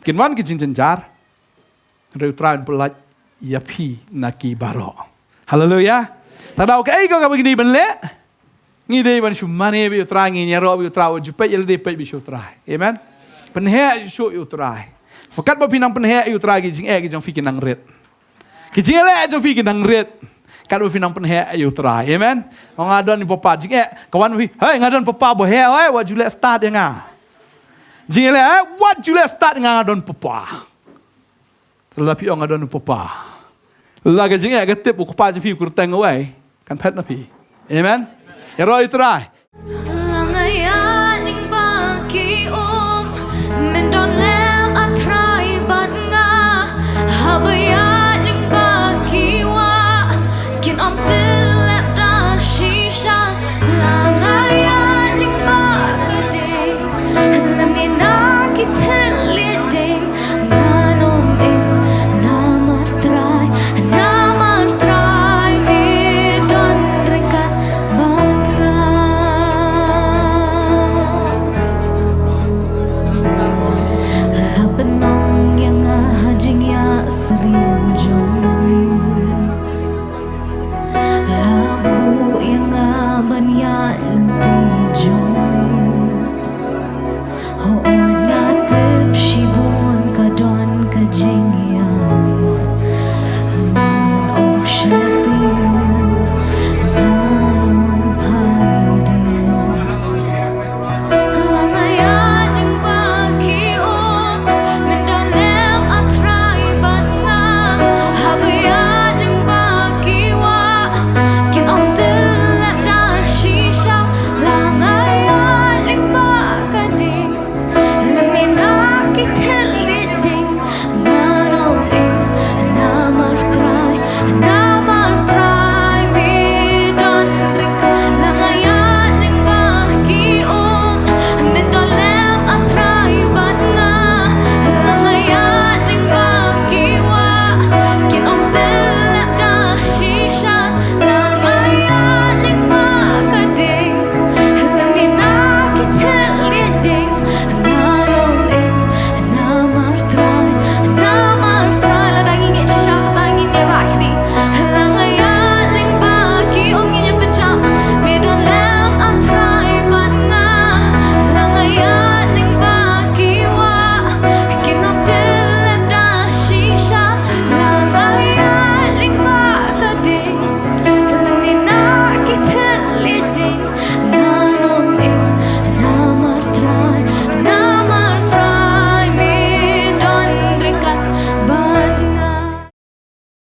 Kin wan ki jingjynjar. Hynrei U Trai un pyllait ïa phi na ki baroh. Haleluia. Te da kaei ka kaba ngi dei ban leh? Ngi dei ban shu mane bad U Trai, ngi ïaroh bad U Trai, wat ju peit ïa lade, peit bad sha U Trai. Amen. Pynheh shuh ïa U Trai. Ba katba phi nang pynheh ïa U Trai ki jingeh ki jong phi ki nang rit. Ki jingeh jong phi ki nang rit. Katba phi nang pynheh ïa U Trai. Amen. Ong nga don papa, jingeh ka wan phi. Hei, nga don papa ba heh, hei, wat ju leh stad ïa nga. Jingeh, hei, wat ju leh stad ïa nga, nga don papa. Lada phi ong nga don papa. Lada ka jingeh ka tip u kpa jong phi u kyrteng uwei, kan phet na phi. Amen. Ïaroh ïa U Trai. La nga ïaid lyngba ki um, men don lem A Trai bad nga. Haba ïaid lyngba ki wah, kin ym tylliat da shisha. La nga ïaid lyngba ka ding, lymne na ki thylliej ding, ngan ym ing namar Trai, namar Trai me don ryngkat bad nga. La pynlong ïa nga ha jingïasyriem jong me. La buh ïa nga ban ïaid lynti jong me. Hooid nga tip shibun ka don ka jingïaleh. Ngan ym sheptieng, ngan ym phai dieng. La nga ïaid lyngba ki um, men don lem A Trai bad nga. Haba ïaid lyngba ki wah, kin ym tylliat da shisha. La nga ïaid lyngba ka ding, lymne na ki thylliej ding, ngan ym ing namar Trai, namar Trai me don ryngkat. La nga ïaid lyngba ki um, men don